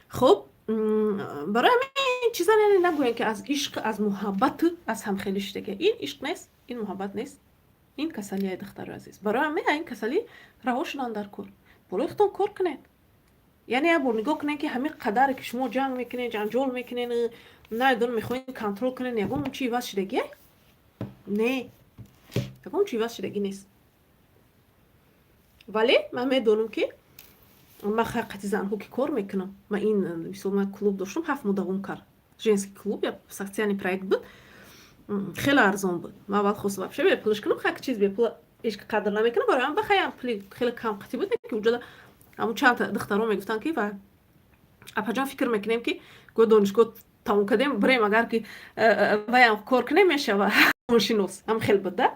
Хуб, барои ҳамин чиза, яъне нагӯем, ки аз ишқ, аз муҳаббату аз ҳамхелӣ шудага. Ин ишқ нест, ин муҳаббат нест, ин касалияи, духтарои азиз. Барои ҳамин ин касалӣ раҳо шудан дар кор. Болои худтон кор кунед. Яъне як бор нигоҳ кунед, ки ҳамин қадаре ки шумо ҷанг мекунед, ҷанҷол мекунед, намедонам, мехоҳед контроль кунед, ягон чи иваз шудагие? Не, ягон чи иваз шудагӣ нест. Вале ман медонам, ки ман қати занҳо ки кор мекунам, ман ин, мисол, ман клуб доштам, 7 моҳ давом кард, женский клуб, як социальный проект буд, хеле арзон буд. Ман аввал хостам вообще бепулш кунам, як чиз бепул ҳеч қадр намекунам, барои ҳамин бахаям пули хеле кам қатӣ буд, ки уҷода ҳамун чандта духтаро мегуфтанд, ки ва апаҷон, фикр мекунем, ки го донишгоҳ тамом кардем, бирем, агар ки ваям кор кунем, мешава шинос ҳам хел буд да.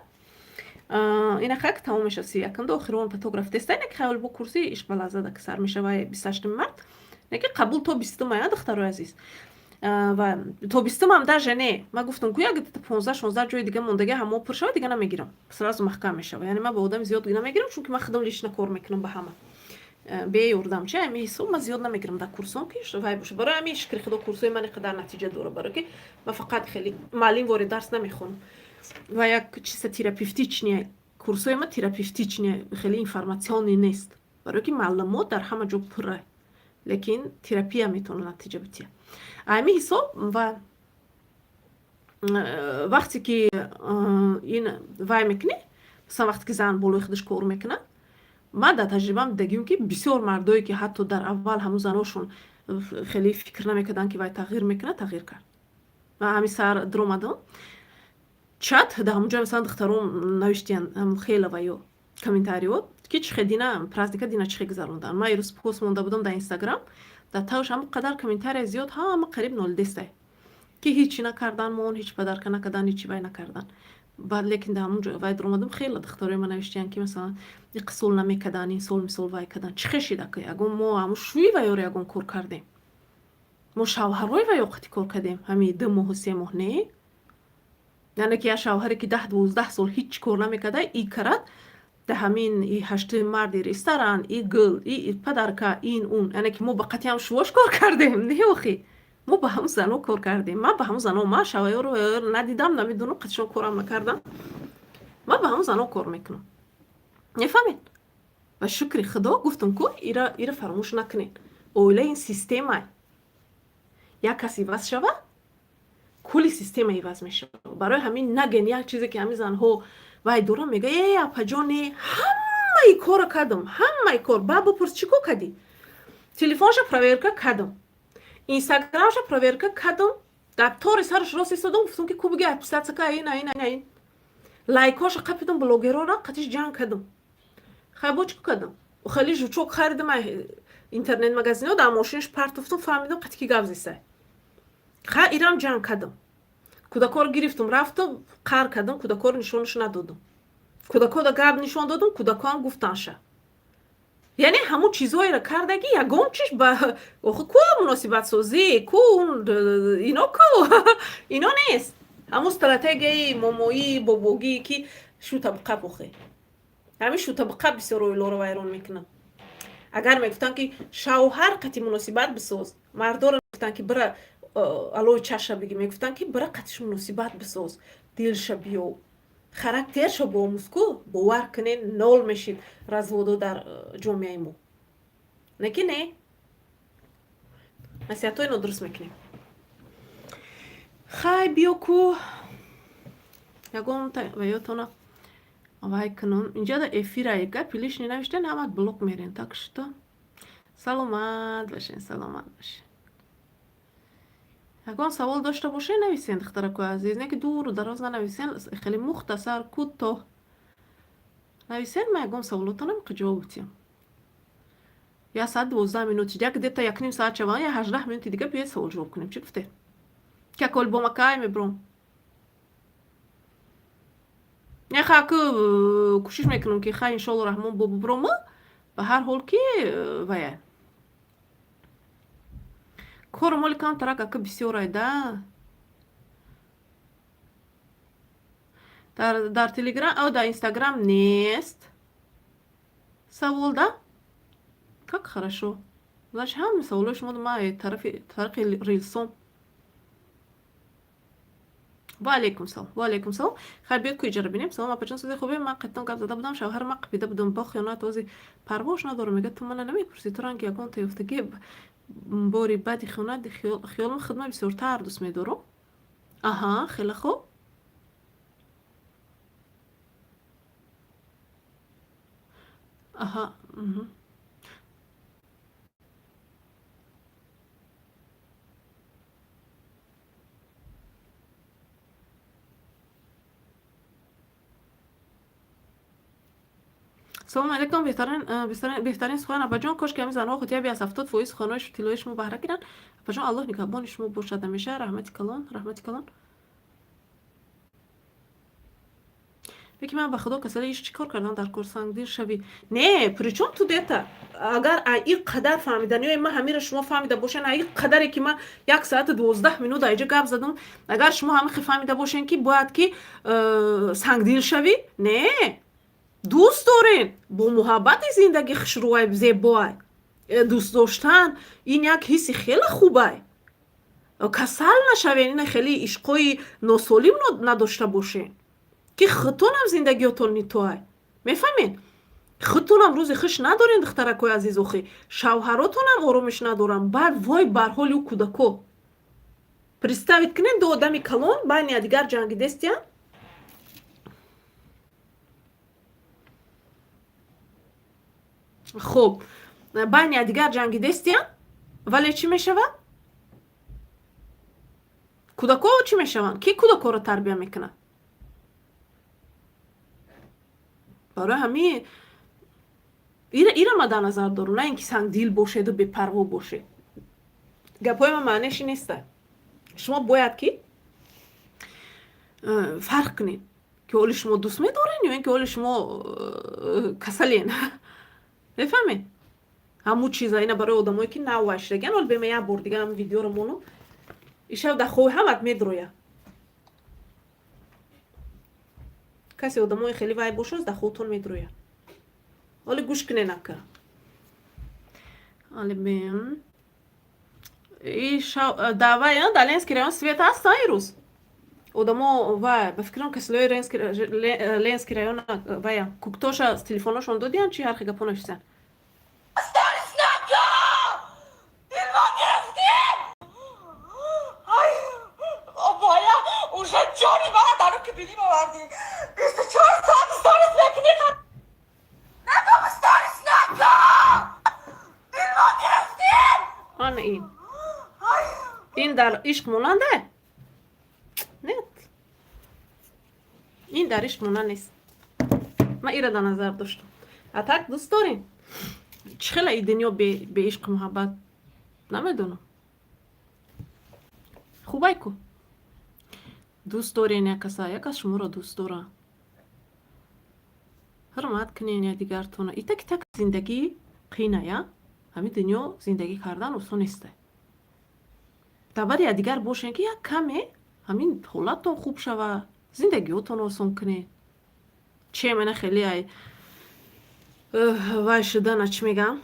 Ина хак тамом мешавад 31-да, охирон поток рафтеста, ина ки хаёл бо курси ишқ ба лаззада ки сар мешава 28-ми март, лекин қабул то 20-ум ая, духтарои азиз, ва то 20-умам даже не. Ман гуфтам ку, як 15-16 ҷои дига мондаги, ҳамо пур шава, дига намегирам, сразу маҳкам мешава. Яъне ман ба одами зиёд намегирам, чунки ман худам лично кор мекунам ба ҳама. Беёрдамчи ҳами ҳисоб ман зиёд намегирам дар курсом, ки вай боша. Барои ҳамин, шукри худо, курсои ман қадар натиҷа дора, барое ки ман фақат хеле маълим вори дарс намехонам ва як чиса терапевтичный. Курсои ман терапевтичный, хеле информационный нест, барое ки маълумот дар ҳама ҷо пурра, лекин терапия метавона натиҷа бития. Ҳамин ҳисоб ва вақте ки ин вай мекунӣ, масалан, вақте ки зан болои худаш кор мекунад, ман дар таҷрибаам дидагим, ки бисёр мардое, ки ҳатто дар аввал ҳамун заношон хеле фикр намекарданд, ки вай тағйир мекунад, тағйир кард. Ман ҳамин сар дуромадам чат, дар ҳамунҷо масалан духтарон навиштиян хеле ва ё комментариҳо, ки чихе дина праздника, дина чихе гузарондан. Ман ирӯз пост монда будам дар Инстаграм, дар тавш ҳама қадар комментария зиёд, ҳама қариб нолдестай, ки ҳичи накардан мон, ҳеч подарка накардан, ҳичи вай накардан. Баъд лекин дар ҳамун ҷо вай дуромадам, хеле духтарои ман навиштиян, ки масалан иқ сол намекардан, ин сол мисол вай кардан. Чихе шида, ки ягон мо ҳамун шӯи вайёро ягон кор кардем, мо шавҳарҳои вайё қати кор кардем ҳамин 2 моҳу 3 моҳ? Не, яъне ки як шавҳаре, ки 10-12 сол ҳеҷ кор намекарда, и карад да ҳамин и ҳашти марди ресторан, и гул, и подарка, ин он. Яъне ки мо ба қатъи ҳам шувош кор кардем? Не, охи, мо ба ҳамун зано кор кардем. Ман ба ҳамун зано, ман шавҳаёро надидам, намедонам, қатишон корам накардам. Ман ба ҳамун зано кор мекунам, мефаҳмед? Ва шукри худо, гуфтам ку, ира фаромӯш накунед: оила ин система. Як кас иваз шава, кулли система иваз мешава. Барои ҳамин наген як чизе, ки ҳамин занҳо вай дорам, мега: «Э, апаҷоне, ҳамаи корро кардам, ҳамаи кор». Ба бипурс, чӣ кор кардӣ? Телефонша проверка кардам, Инстаграмша проверка кардам, дар тори сараш рост истодам, гуфтам, ки ку биги отписаться ка, ин, ин, ин, лайкоша қапидам, блогерора қатиш ҷанг кардам. Хай, бо чӣ кор кардам? Хеле жучок харидам интернет магазино, дар мошинаш партофтум, фаҳмидам, қати ки гап зисай. Ха, ирам ҷанг кардам, кӯдакоро гирифтум, рафтум, қар кардам, кӯдакоро нишонаш надодум, кӯдакода гап нишон додум, кӯдакоам гуфтанша. Яъне ҳамун чизҳоеро кардаги, ягон чиш ба охи ку муносибатсозӣ ку, ино ку, ино нест. Ҳамун стратегияи момоӣ, бобогӣ, ки шута биқаб. Охе, ҳамин шута биқаб бисёр оилоро вайрон мекунад. Агар мегуфтанд, ки шавҳар қати муносибат бисоз, мардоро мегуфтанд, ки бира алои чаша биги, мегуфтанд, ки бира қатиш муносибат бисоз, дилша биёв, характершо боомӯз ку, бовар кунед, нол мешид разводо дар ҷомеаи мо. Не ки не, насиҳатҳои нодуруст мекунем. Хай, биё ку, ягон ваётона вай кунам. Инҷа эфира гапи лишний навиштен, ҳамат блок мерен. Так что саломат бошен, саломат бошен. Ягон савол дошта бошед, нависен, духтаракои азиз. Не ки дуру дароз нанависен, хеле мухтасар, кӯтоҳ нависен. Ман ягон саволотонам ҷавоб битиҳам. 1 соат 12 минут, як где-то якним соат шава, я 18 минути дига биёед, савол ҷавоб кунем. Чӣ гуфте? Ки бомакай мебуром. Не, ха, ку кӯшиш мекунам, ки хай, иншоалло раҳмон, бо бубурома. Ба ҳар ҳол ки вая кору моли камтарак ака бисёрай да. Дар Телеграм, дар Инстаграм нест савол да. Как хорошо, значит, ҳама саволои шумо ма тарафи тариқи рилсом. Ва алейкум салом, ва алейкум салом. Хайр, биёд ку иҷара бинем. Салом, апаҷон, сузи хубе? Ман қаттон гап зада будам, шавҳари ман қапида будам бо хиёнат, ози парвош надорам. Мега, ту мана намепурсӣ, ту ранги ягон таёфтагӣ бори баъди хиёнат хиёлам хидмат бисёртар дӯст медорам. Аҳа, хеле хуб. Аҳа. Салому алейкум, беҳтарин сухан, апаҷон. Кош ки ҳамин занҳо хотияби аз 70% суханҳои тиллои шумо баҳра гиранд. Апаҷон, Аллоҳ нигаҳбони шумо бошад ҳамеша. Раҳмати калон, раҳмати калон. Лекин ман ба худо касале иш чӣ кор кардам дар кор, сангдил шавӣ? Не, причём тут это? Агар ин қадар фаҳмиданиҳои ман ҳамира шумо фаҳмида бошен, ин қадаре ки ман 1 соату 12 минут аиҷа гап задам, агар шумо ҳамихе фаҳмида бошен, ки бояд ки сангдил шавӣ, не. Дӯст дорен, бо муҳаббати зиндагӣ хушрӯай, зебоай. Дӯст доштан ин як ҳисси хеле хубай. Касал нашавен, ина хеле ишқои носолим надошта бошен, ки худтонам зиндагиётон нитоай. Мефаҳмед? Худтонам рӯзи хуш надорен, духтаракои азиз, охи шавҳаротонам оромиш надорам. Баъд вой бар ҳоли ӯ кӯдако. Представить кунед, ду одами калон байни якдигар ҷангидестиянд. Хуб, байни якдигар ҷангидестиянд, вале чӣ мешавад? Кӯдако чӣ мешаванд? Кӣ кӯдакоро тарбия мекунад? Барои ҳамин ира ма дар назар дорам, на ин ки сангдил бошеду бепарво бошед. Гапҳои ман маънеши неста. Шумо бояд ки фарқ кунед, ки оли шумо дӯст медорен ё ин ки оли шумо касален. Мефаҳмед? Ҳамун чиза ина барои одамое ки нав вашидагиан. Оли бема як бор дига ҳамин видеоро мону ишав дар хови ҳамат медроя. Касе одамои хеле вай бошад, дар ховтон медроя. Оли гӯш кунен, ака. Оли бем. Давай, дар Ленский район свет ҳаст ирӯз? Одамо вай, ба фикрам, касилои Ленский район вая куктоша телефоношон додиян, чи ҳархи гапо нависанд. Сторис накун! Дилма гирифтӣ! Ай, боя уже ҷони мара дар ки биним овардӣ. 24 соат сторис мекунӣ. Нагум, сторис накун! Дилма гирифтӣ! Ана ин. Ин дар ишқ монанде? Нет. Ин дар ишқ монанд нест. Ман ира дар назар доштам. А так дӯст дорем? Чӣ хела и дунё бе ишқу муҳаббат, намедонам. Хубай ку. Дӯст дорен як каса, як кас шуморо дӯст дора. Ҳурмат кунен якдигартона. Итаки так зиндагӣ қийная. Ҳамин дунё зиндагӣ кардан осон неста. Дар бари якдигар бошен, ки як каме ҳамин ҳолаттон хуб шава, зиндагиётон осон кунед. Чем ина хеле ай вай шудана, чӣ мегӯям,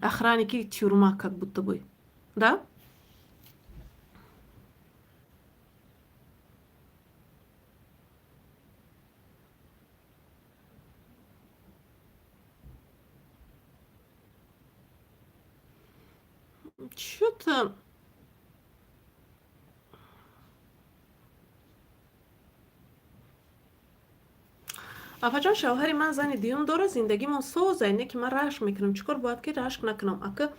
охранники тюрьма как будто бы, да? Чё-то Апаҷон, шавҳари ман зани дуюм дорад, зиндагимон соза, не ки ман рашк мекунам. Чӣ кор бояд, ки рашк накунам? Ака,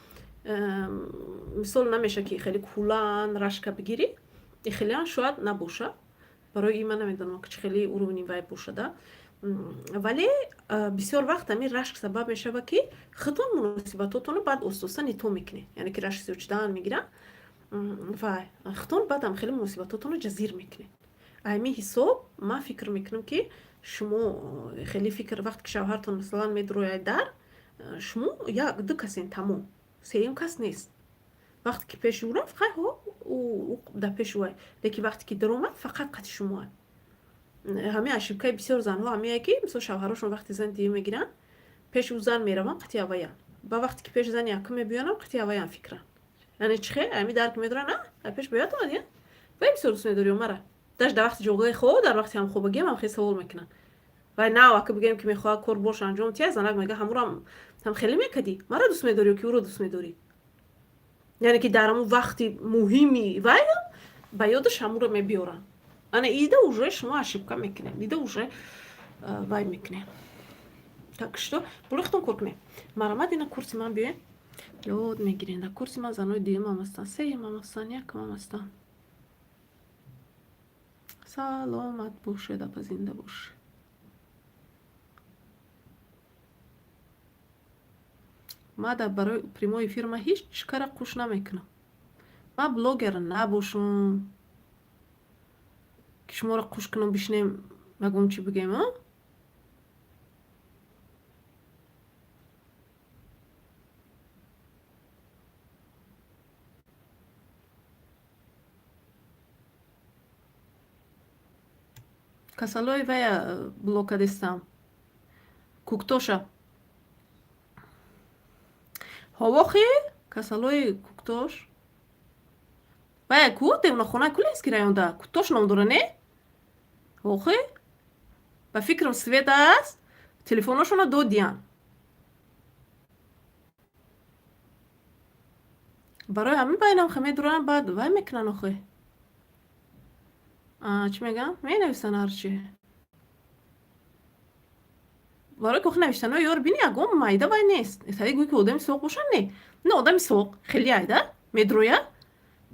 мисол, намеша ки хеле кулан рашка бигирӣ, и хелеам шояд набоша. Барои ин ман намедонам, ки чӣ хеле уровни вай бошада. Вале бисёр вақт ҳамин рашк сабаб мешавад, ки худтон муносибатотонро баъд оста-оста нито мекунед. Яъне ки рашк зиёд шудан мегирад ва худтон баъдам хеле муносибатотонро ҷазир мекунед. Ҳамин ҳисоб ман фикр мекунам, ки шумо хеле фикр, вақте ки шавҳартон, масалан, медрояд дар шумо як ду касен, тамом, сеюм кас нест. Вақте ки пеши ӯ рафт, хай ҳо, ӯ дар пеши ӯ, лекин вақте ки даромад, фақат қати шумоа. Ҳамин ошибкаи бисёр занҳо ҳамие, ки мисол шавҳарошон вақте зани дуюм мегиранд, пеши ӯ зан мераванд, қати аваян, ба вақте ки пеши зани якум мебиёнам, қати аваян фикранд. Яъне чӣ хел ҳами дарк медоранд, а пеш бояд омад, я вай бисёр дӯст медорӣ мара. Даже дар вақти ҷогаи хоб, дар вақти ҳамхобагиам ҳам хеле савол мекунанд. Вай нав ака бигӯем, ки мехоҳад кор бош анҷом тия, занак мега: «Ҳамурам ҳам хеле мекардӣ, мара дӯст медорӣ ё ки ӯро дӯст медорӣ?» Яъне ки дар ҳамун вақти муҳими вай ба ёдаш ҳамуро мебиёранд. Ана ида уже шумо ошибка мекунед, ида уже вай мекунед. Так что булихтон кор кунед. Марамад, ина курси ман биёед, ёд мегиред. Дар курси ман занои дуюмам ҳастанд, сеюмам ҳастанд, якумам ҳастанд. Саломат бошед, апа, зинда бошед. Ма дар барои прямой эфир ма ҳеҷ кара қуш намекунам. Ман блогер набошум, ки шуморо қуш кунам, бишинем, ягон чӣ бигӯем, а? Касалои вая блок кадестам. Куктоша. Ҳовохи касалои куктош. Вая ку девонахона ку Ленинский районда? Куктош ном дора, не? Охи? Ба фикрам, свет аст, телефоношона додиян. Барои ҳамин байнам ха медурам, баъд вай мекунан охи. Чӣ мегам? Менависан ҳарчи. Барои ки охи навиштанои ёр бини, ягон майда вай нест. Таи гӯй ки одами соқ бошад, не. Не, одами соқ хеле айда медроя,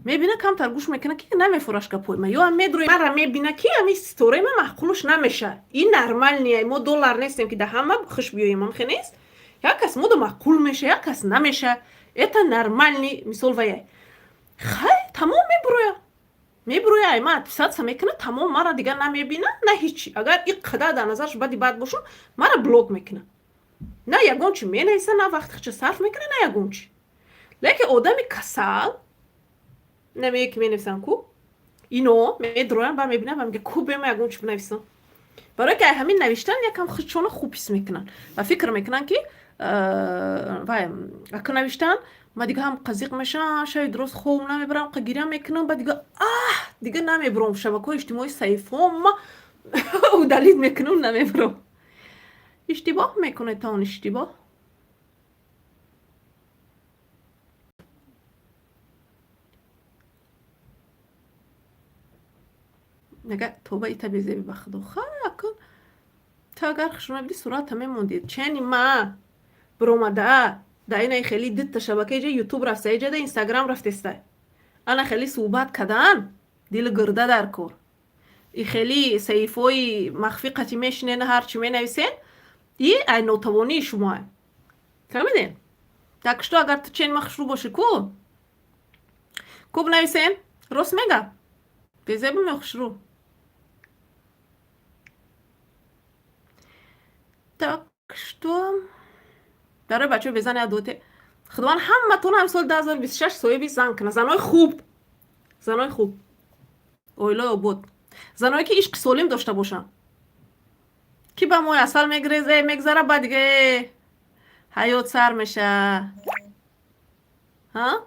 мебина, камтар гӯш мекуна, ки намефураш гапои ма, ё ам медроя, мара мебина, ки ами ситораи ма маъқулш намеша. Ин нормальный, мо доллар нестем, ки да ҳама хуш биёем, амхе нест. Як кас мода маъқул меша, як кас намеша, это нормальный. Мисол, ваяй хай, тамом, мебуроя, мебуроя, ай ма отписаться мекуна, тамом, мара дигар намебина, на ҳичи. Агар ин қадар дар назараш бади бад бошум, мара блок мекуна, на ягон чи менависа, на вақти хича сарф мекуна, на ягон чи. Лекин одами касал намее, ки менависам ку, ино медроян, ба мебинам ва мега, ку бема ягон чи бинависам. Барое ки ай ҳамин навиштан якам худшона хуб ҳис мекунанд ва фикр мекунанд, ки вай ака навиштан, ма дига ҳам қазиқ мешавам, шаби дуроз хоб намебарам, қа гиря мекунам, ба дига аҳ, дига намебурам шабакаҳои иҷтимоӣ, саҳифаҳома удалить мекунам, намебурам. Иштибоҳ мекунед, он иштибоҳ. Мега, тоба, ита безеби, ба худо, хай, акун ту агар хушро мебиди, сурата мемондӣ. Чени ма биромада да инаи хели дитта шабака, иҷа Ютуб рафта, иҷа да Инстаграм рафтеста, ана хели суҳбат кадан, дили гирда дар кор. И хели саҳифаҳои махфӣ қати мешинен, ҳарчи менависен, и ай нотавонии шумоа, фаҳмиден? Так что агар ту чени ма хушрӯ бошӣ, ку куб нависен, рост мега, безебум ё хушрӯ. Так что барои бачаҳои безан як дуоте: Худованд ҳаматон ҳам соли 2026 соҳиби зан кунад, занои хуб, занои хуб, оилаи обод, заное ки ишқи солим дошта бошанд, ки ба мои асал мегрезе, мегзара, ба дига ҳаёт сар меша. Ҳа,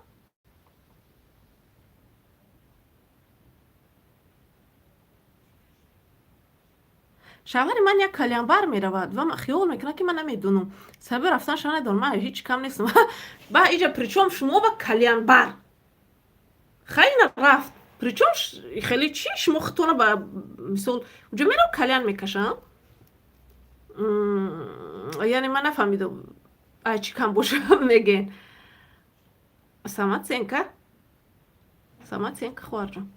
шавҳари ман як кальянбар меравад ва хиёл мекунад, ки ман намедонам сабаби рафтанашро, надонам, ман ҳеҷ кам нестам. Ба иҷа причём шумо ба кальянбар? Хайна рафт, причём хеле чи шумо худтона ба мисол уҷа мерав, кальян мекашам, яъне ман нафаҳмидам, ай чӣ кам боша мегӯен. Самооценка, самооценка, хоҳарҷон.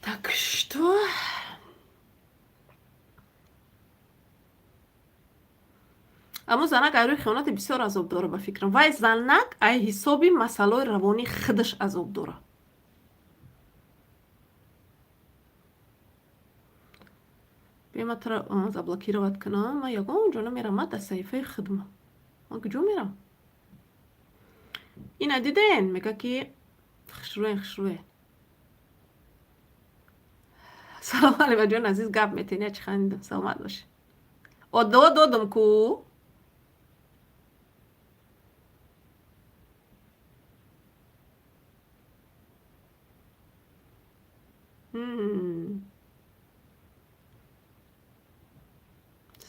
Так что аммо занак ай рӯи хиёнати бисёр азоб дора, ба фикрам. Вай занак ай ҳисоби масъалаҳои равонии худаш азоб дора. Бема тра заблокировать кунам, ман ягон ҷо намерам, ман дар саҳифаи худма, ман куҷо мерам? Ина диден, мега, ки хушрӯен, хушрӯен. Салом алейкум, азиз, гап метен, я чи хандидам, саломат бошед. Оддо додам ку.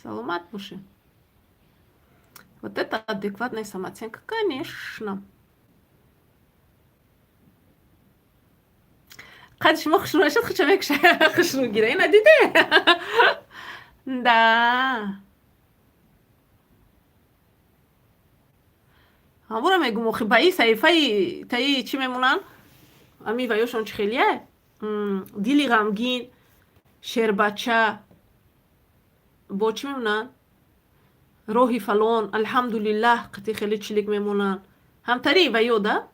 Саломат бошед. Вот это адекватная самооценка, конечно. Қади шумо хушрӯ нашуд, худша мекуша, хушрӯ гира. Ина диде? Да. Ҳамуро мегум, охи, ба ин саҳифаи таи чӣ мемонанд? Ами ваёшон чӣ хелия? Дили ғамгин, шербача, бо чӣ мемонанд? Роҳи фалон, алҳамдулиллаҳ, қати хеле чилик мемонанд. Ҳамтари ваё да?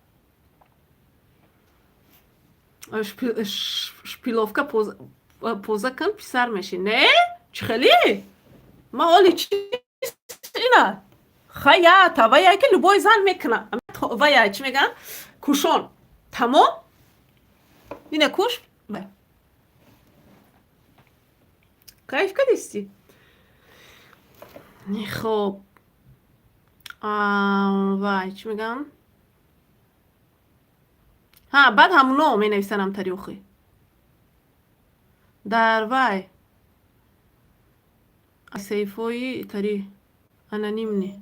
Шпиловка поза кун, писар мешӣ. Не? Чӣ хеле? Ма оли чи ина? Хая, тавая ки любой зан мекуна. Вая чӣ мегӯянд? Кушон. Тамом? Ина куш? Кайф кадисти? Хоб, вай, чӣ мегӯям? Ҳа, баъд ҳамуно менависанам тариохи дар вай саҳифаҳои тари анонимный.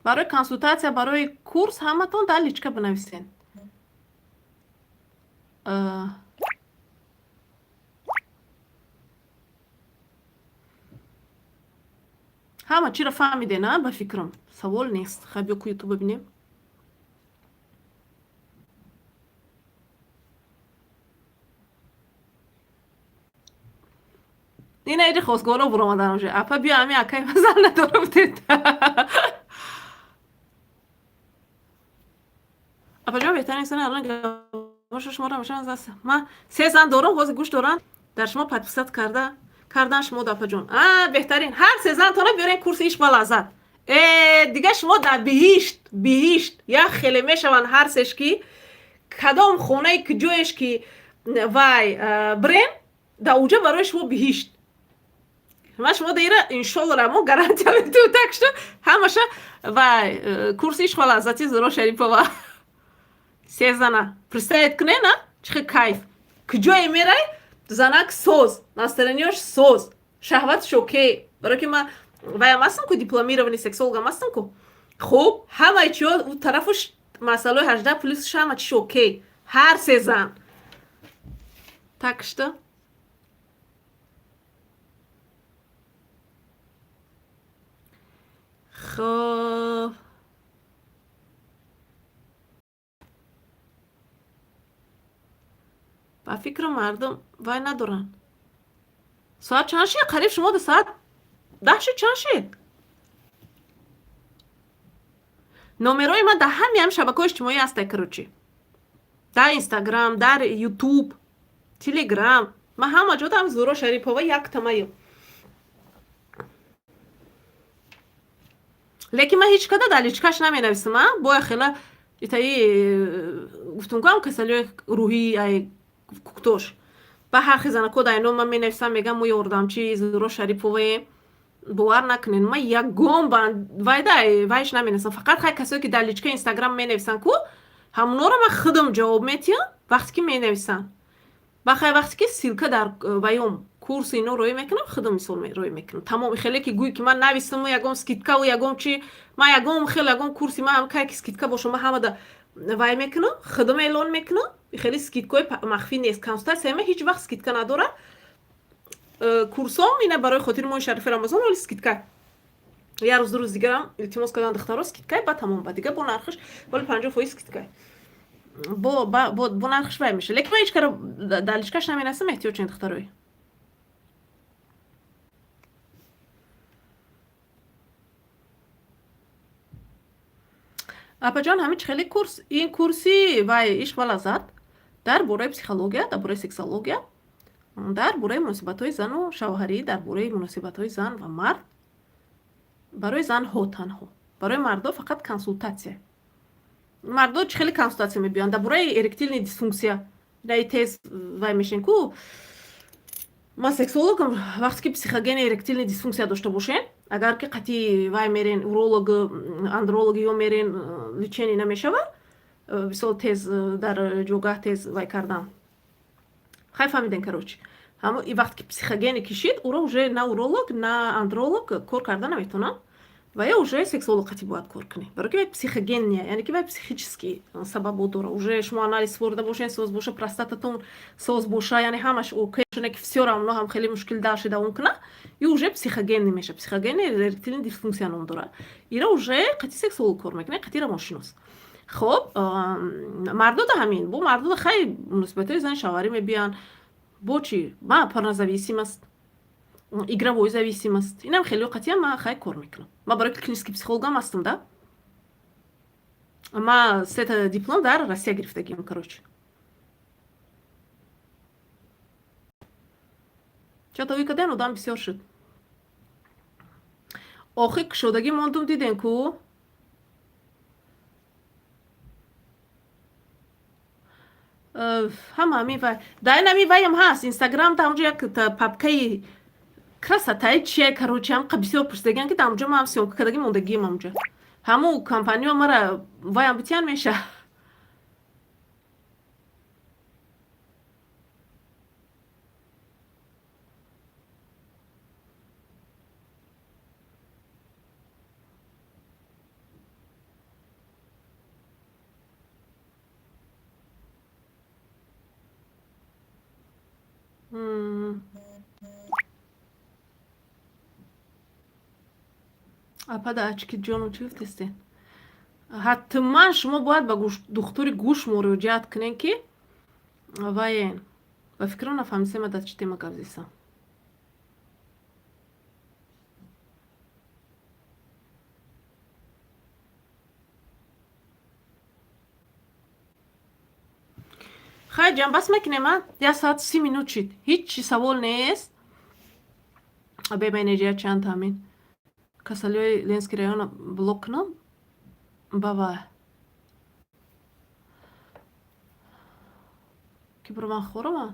Барои консултатсия, барои курс ҳаматон дар личка бинависен. Ҳама чиро фаҳмиден, а? Ба фикрам, савол нест. Хай, биё ку Ютуб бибинем. Ина иҷи хостгоро буромадан уже. Апа, биё, ами акай зан надора будед. Апаҷон, беҳтарин инсони алон боша, шуморо ҳамеша аз ман се зан дорам, ҳозир гӯш доранд, дар шумо подписать кардан шумо, апаҷон. А, беҳтарин, ҳар се зантона биёрен курси ишқ ва лаззат. Э, дига шумо дар биҳишт, биҳишт як хеле мешаванд ҳар сеш, ки кадом хонаи куҷоеш ки вай бирен, дар уҷа барои шумо биҳишт. Ман шумо даира, иншолло, рамо гарантия метиҳам. Так что ҳамаша вай курси ишқ ва лаззати Зуро Шарипова, се зана представить кунен, а чӣ хел кайф! Куҷое мерай, занак соз, настроение ш соз, шаҳватш окей. Барои ки ман ваям ҳастам ку, дипломированный сексологам ҳастам ку. Хуб, ҳамаи чиё у тарафуш, масъалаи 18 плюс, ҳама чиш окей, ҳар се зан. Так что хоб, ба фикрам, мардум вай надоранд. Соат чанд шид? Қариб шумо соат 10 шид, чанд шид? Номерои ман дар ҳамаи ҳам шабакаҳои иҷтимоӣ ҳастай, короче, дар Инстаграм, дар Ютуб, Телеграм, ман ҳама ҷо дам Зуро Шарипова яктамаю. Лекин ман ҳеҷ када дар личка ш наменависам, а боя хела итаи гуфтум кам касалиҳои рӯҳӣ ай куктош ба ҳар хел занако дар ино ман менависам, мегам, мо ёрдамчи Зуро Шариповаем. Бовар накунед, ман ягон вайда вайш наменависам. Фақат хай касое ки дар личка Инстаграм менависанд ку, ҳамонҳоро ман худам ҷавоб метиҳам вақте ки менависанд. Ба хай, вақте ки ссылка дар ваём курси ино роӣ мекунам, худам мисол роӣ мекунам, тамом. Хеле ки гӯй ки ман нависаму ягон скидка ву ягон чи, ман ягон хел ягон курси ман кай ки скидка боша, ман ҳамада вай мекунам, худам эълон мекунам. Хеле скидка ҳои махфӣ нест. Консултатсияи ман ҳеҷ вақт скидка надорад. Курсом ина барои хотири моҳи шарифи Рамазон оли скидка, як рӯз, 2 рӯз дигарам илтимос кардан духтаро, скидка й ба тамом, ба дига бо нархиш вали 50% скидка й бо нархиш вай меша. Лекин ман ҳеҷ кара дар личка ш наменависам, эҳтиёҷ чин, духтарои. Апаҷон, ҳамин чӣ хеле курс? Ин курси вай ишқ ва лаззат дар бораи психология, дар бораи сексология, дар бораи муносибатҳои зану шавҳарӣ, дар бораи муносибатҳои зан ва мард, барои занҳо танҳо. Барои мардо фақат консултатсия. Мардо чӣ хеле консултатсия мебиёянд? Дар бораи эректильный дисфункция наи тез вай мешен ку. Ман сексологам. Вақте ки психогенный эректильный дисфункция дошта бошен, агар ки қатъи вай мерен, уролог, андролог ё мерен, лечение намешавад, мисол, тез дар ҷогаҳ тез вай кардан. Хай, фаҳмиден, короче. Ҳамо и вақте ки психогенный кишид, уро уже на уролог, на андролог кор карда наметавонад ва ё уже сексолог қатъи бояд кор кунед, барои ки вай психогенный, яъне ки вай психический сабабо дора. Уже шумо анализ супорида бошен, соз боша, простататон соз боша, яъне ҳамаш окей, ки всё равно ҳам хеле мушкил дальше давом кунад, и уже психогенный меша. Психогенный эректильный дисфункция ном дорад. Ира уже қатъи сексолог кор мекунад, қатъи равоншинос. Хоб, мардода ҳамин бо мардода хай муносибатҳои зани шавҳарӣ мебиёянд, бо чи ма порнозависимость, игровой зависимость, инам хеле қатъиян ман хай кор мекунам. Ман барои клинический психологам ҳастам да. Ман сета диплом дар Россия гирифтагиам, короче. Чато каден одам бисёр шуд. Охи кушодагӣ мондум, диден ку. Ҳама ҳамин вай дар ин ҳамин вайам ҳаст, Инстаграм, дар ҳамҷо як папкаи красотаи чия, короче, ҳамқа бисёр пурсидагиан, ки дар ҳамҷо ман съёмка кардаги мондагиам. Ҳамҷо ҳамун компаниё мара ваям битиян меша. Апада ачки ҷону, чӣ гуфтестен? Ҳатман шумо бояд ба духтури гӯш муроҷиат кунед, ки ваен. Ба фикрам, нафаҳмисем, дар чӣ тема гап зисам. Хай, ҷамъбаст мекунем, а 1 соату 30 минут шид, ҳеҷ савол нест. Бебайнеҷия чанд ҳамин касалиҳои Ленинский района блок кунам бава ки буро ман хӯрама.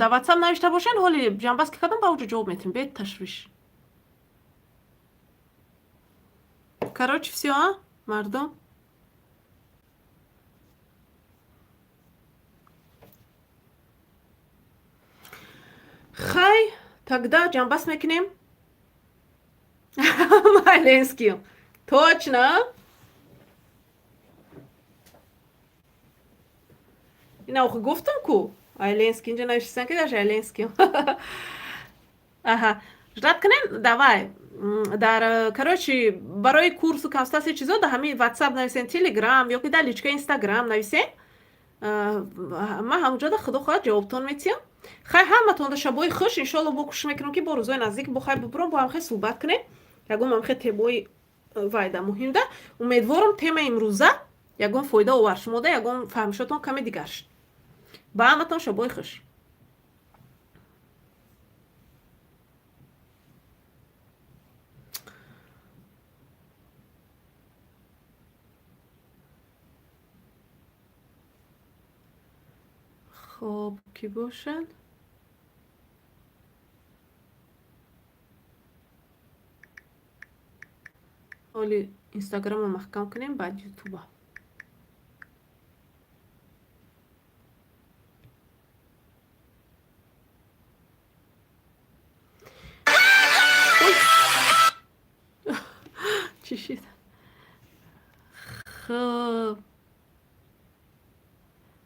Дар Ватсап навишта бошен, ҳоли ҷамъбаст ки кардам, ба уҷо ҷавоб метем, бе ташвиш. Короче, всё, а мардум. Хай, тогда ҷамъбаст мекунем. Ленским точно. Ина охи гуфтам ку, Айленский инҷа навиштисан, ки даже Айленским. Аҳа, ждать кунем. Давай, дар, короче, барои курсу, консультатсия, чизо дар ҳамин Ватсап нависен, Телеграм ё ки дар личка Инстаграм нависен. Ман ҳамонҷода, худо хоҳад, ҷавобтон метиҳам. Хай, ҳаматонда шабои хуш. Иншоалло, бо кӯшиш мекунам, ки бо рӯзои наздик бо хай бубурам, бо ҳамхе суҳбат кунем ягон ҳамхе темои вайда муҳимда. Умедворам, темаи имрӯза ягон фоида овард шумода, ягон фаҳмишотон каме дигар шуд. Ба ҳаматон шабои хуш. Хоб, кӣ бошад? Ҳоли Инстаграмро маҳкам кунем, баъд Ютуба. Чӣ шид? Хуб,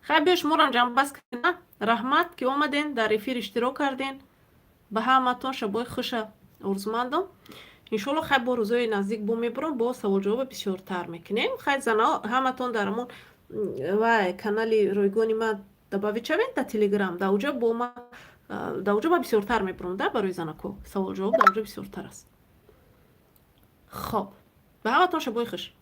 хай, биё, шуморам ҷамъбаст кунам. Раҳмат, ки омаден, дар эфир иштирок карден. Ба ҳаматон шабои хуша орзумандам. Иншоалло, хай, бо рӯзои наздик бо мебурам, бо саволҷавоба бисёртар мекунем. Хай, занао, ҳаматон дар ҳамон вай канали ройгони ман добавить шавед дар Телеграм. Дар уҷа бо ма, дар уҷа ма бисёртар мебурам, да, барои занако саволҷавоб дар уҷа бисёртар аст. Хоб, ба ҳаматон шабои хуш.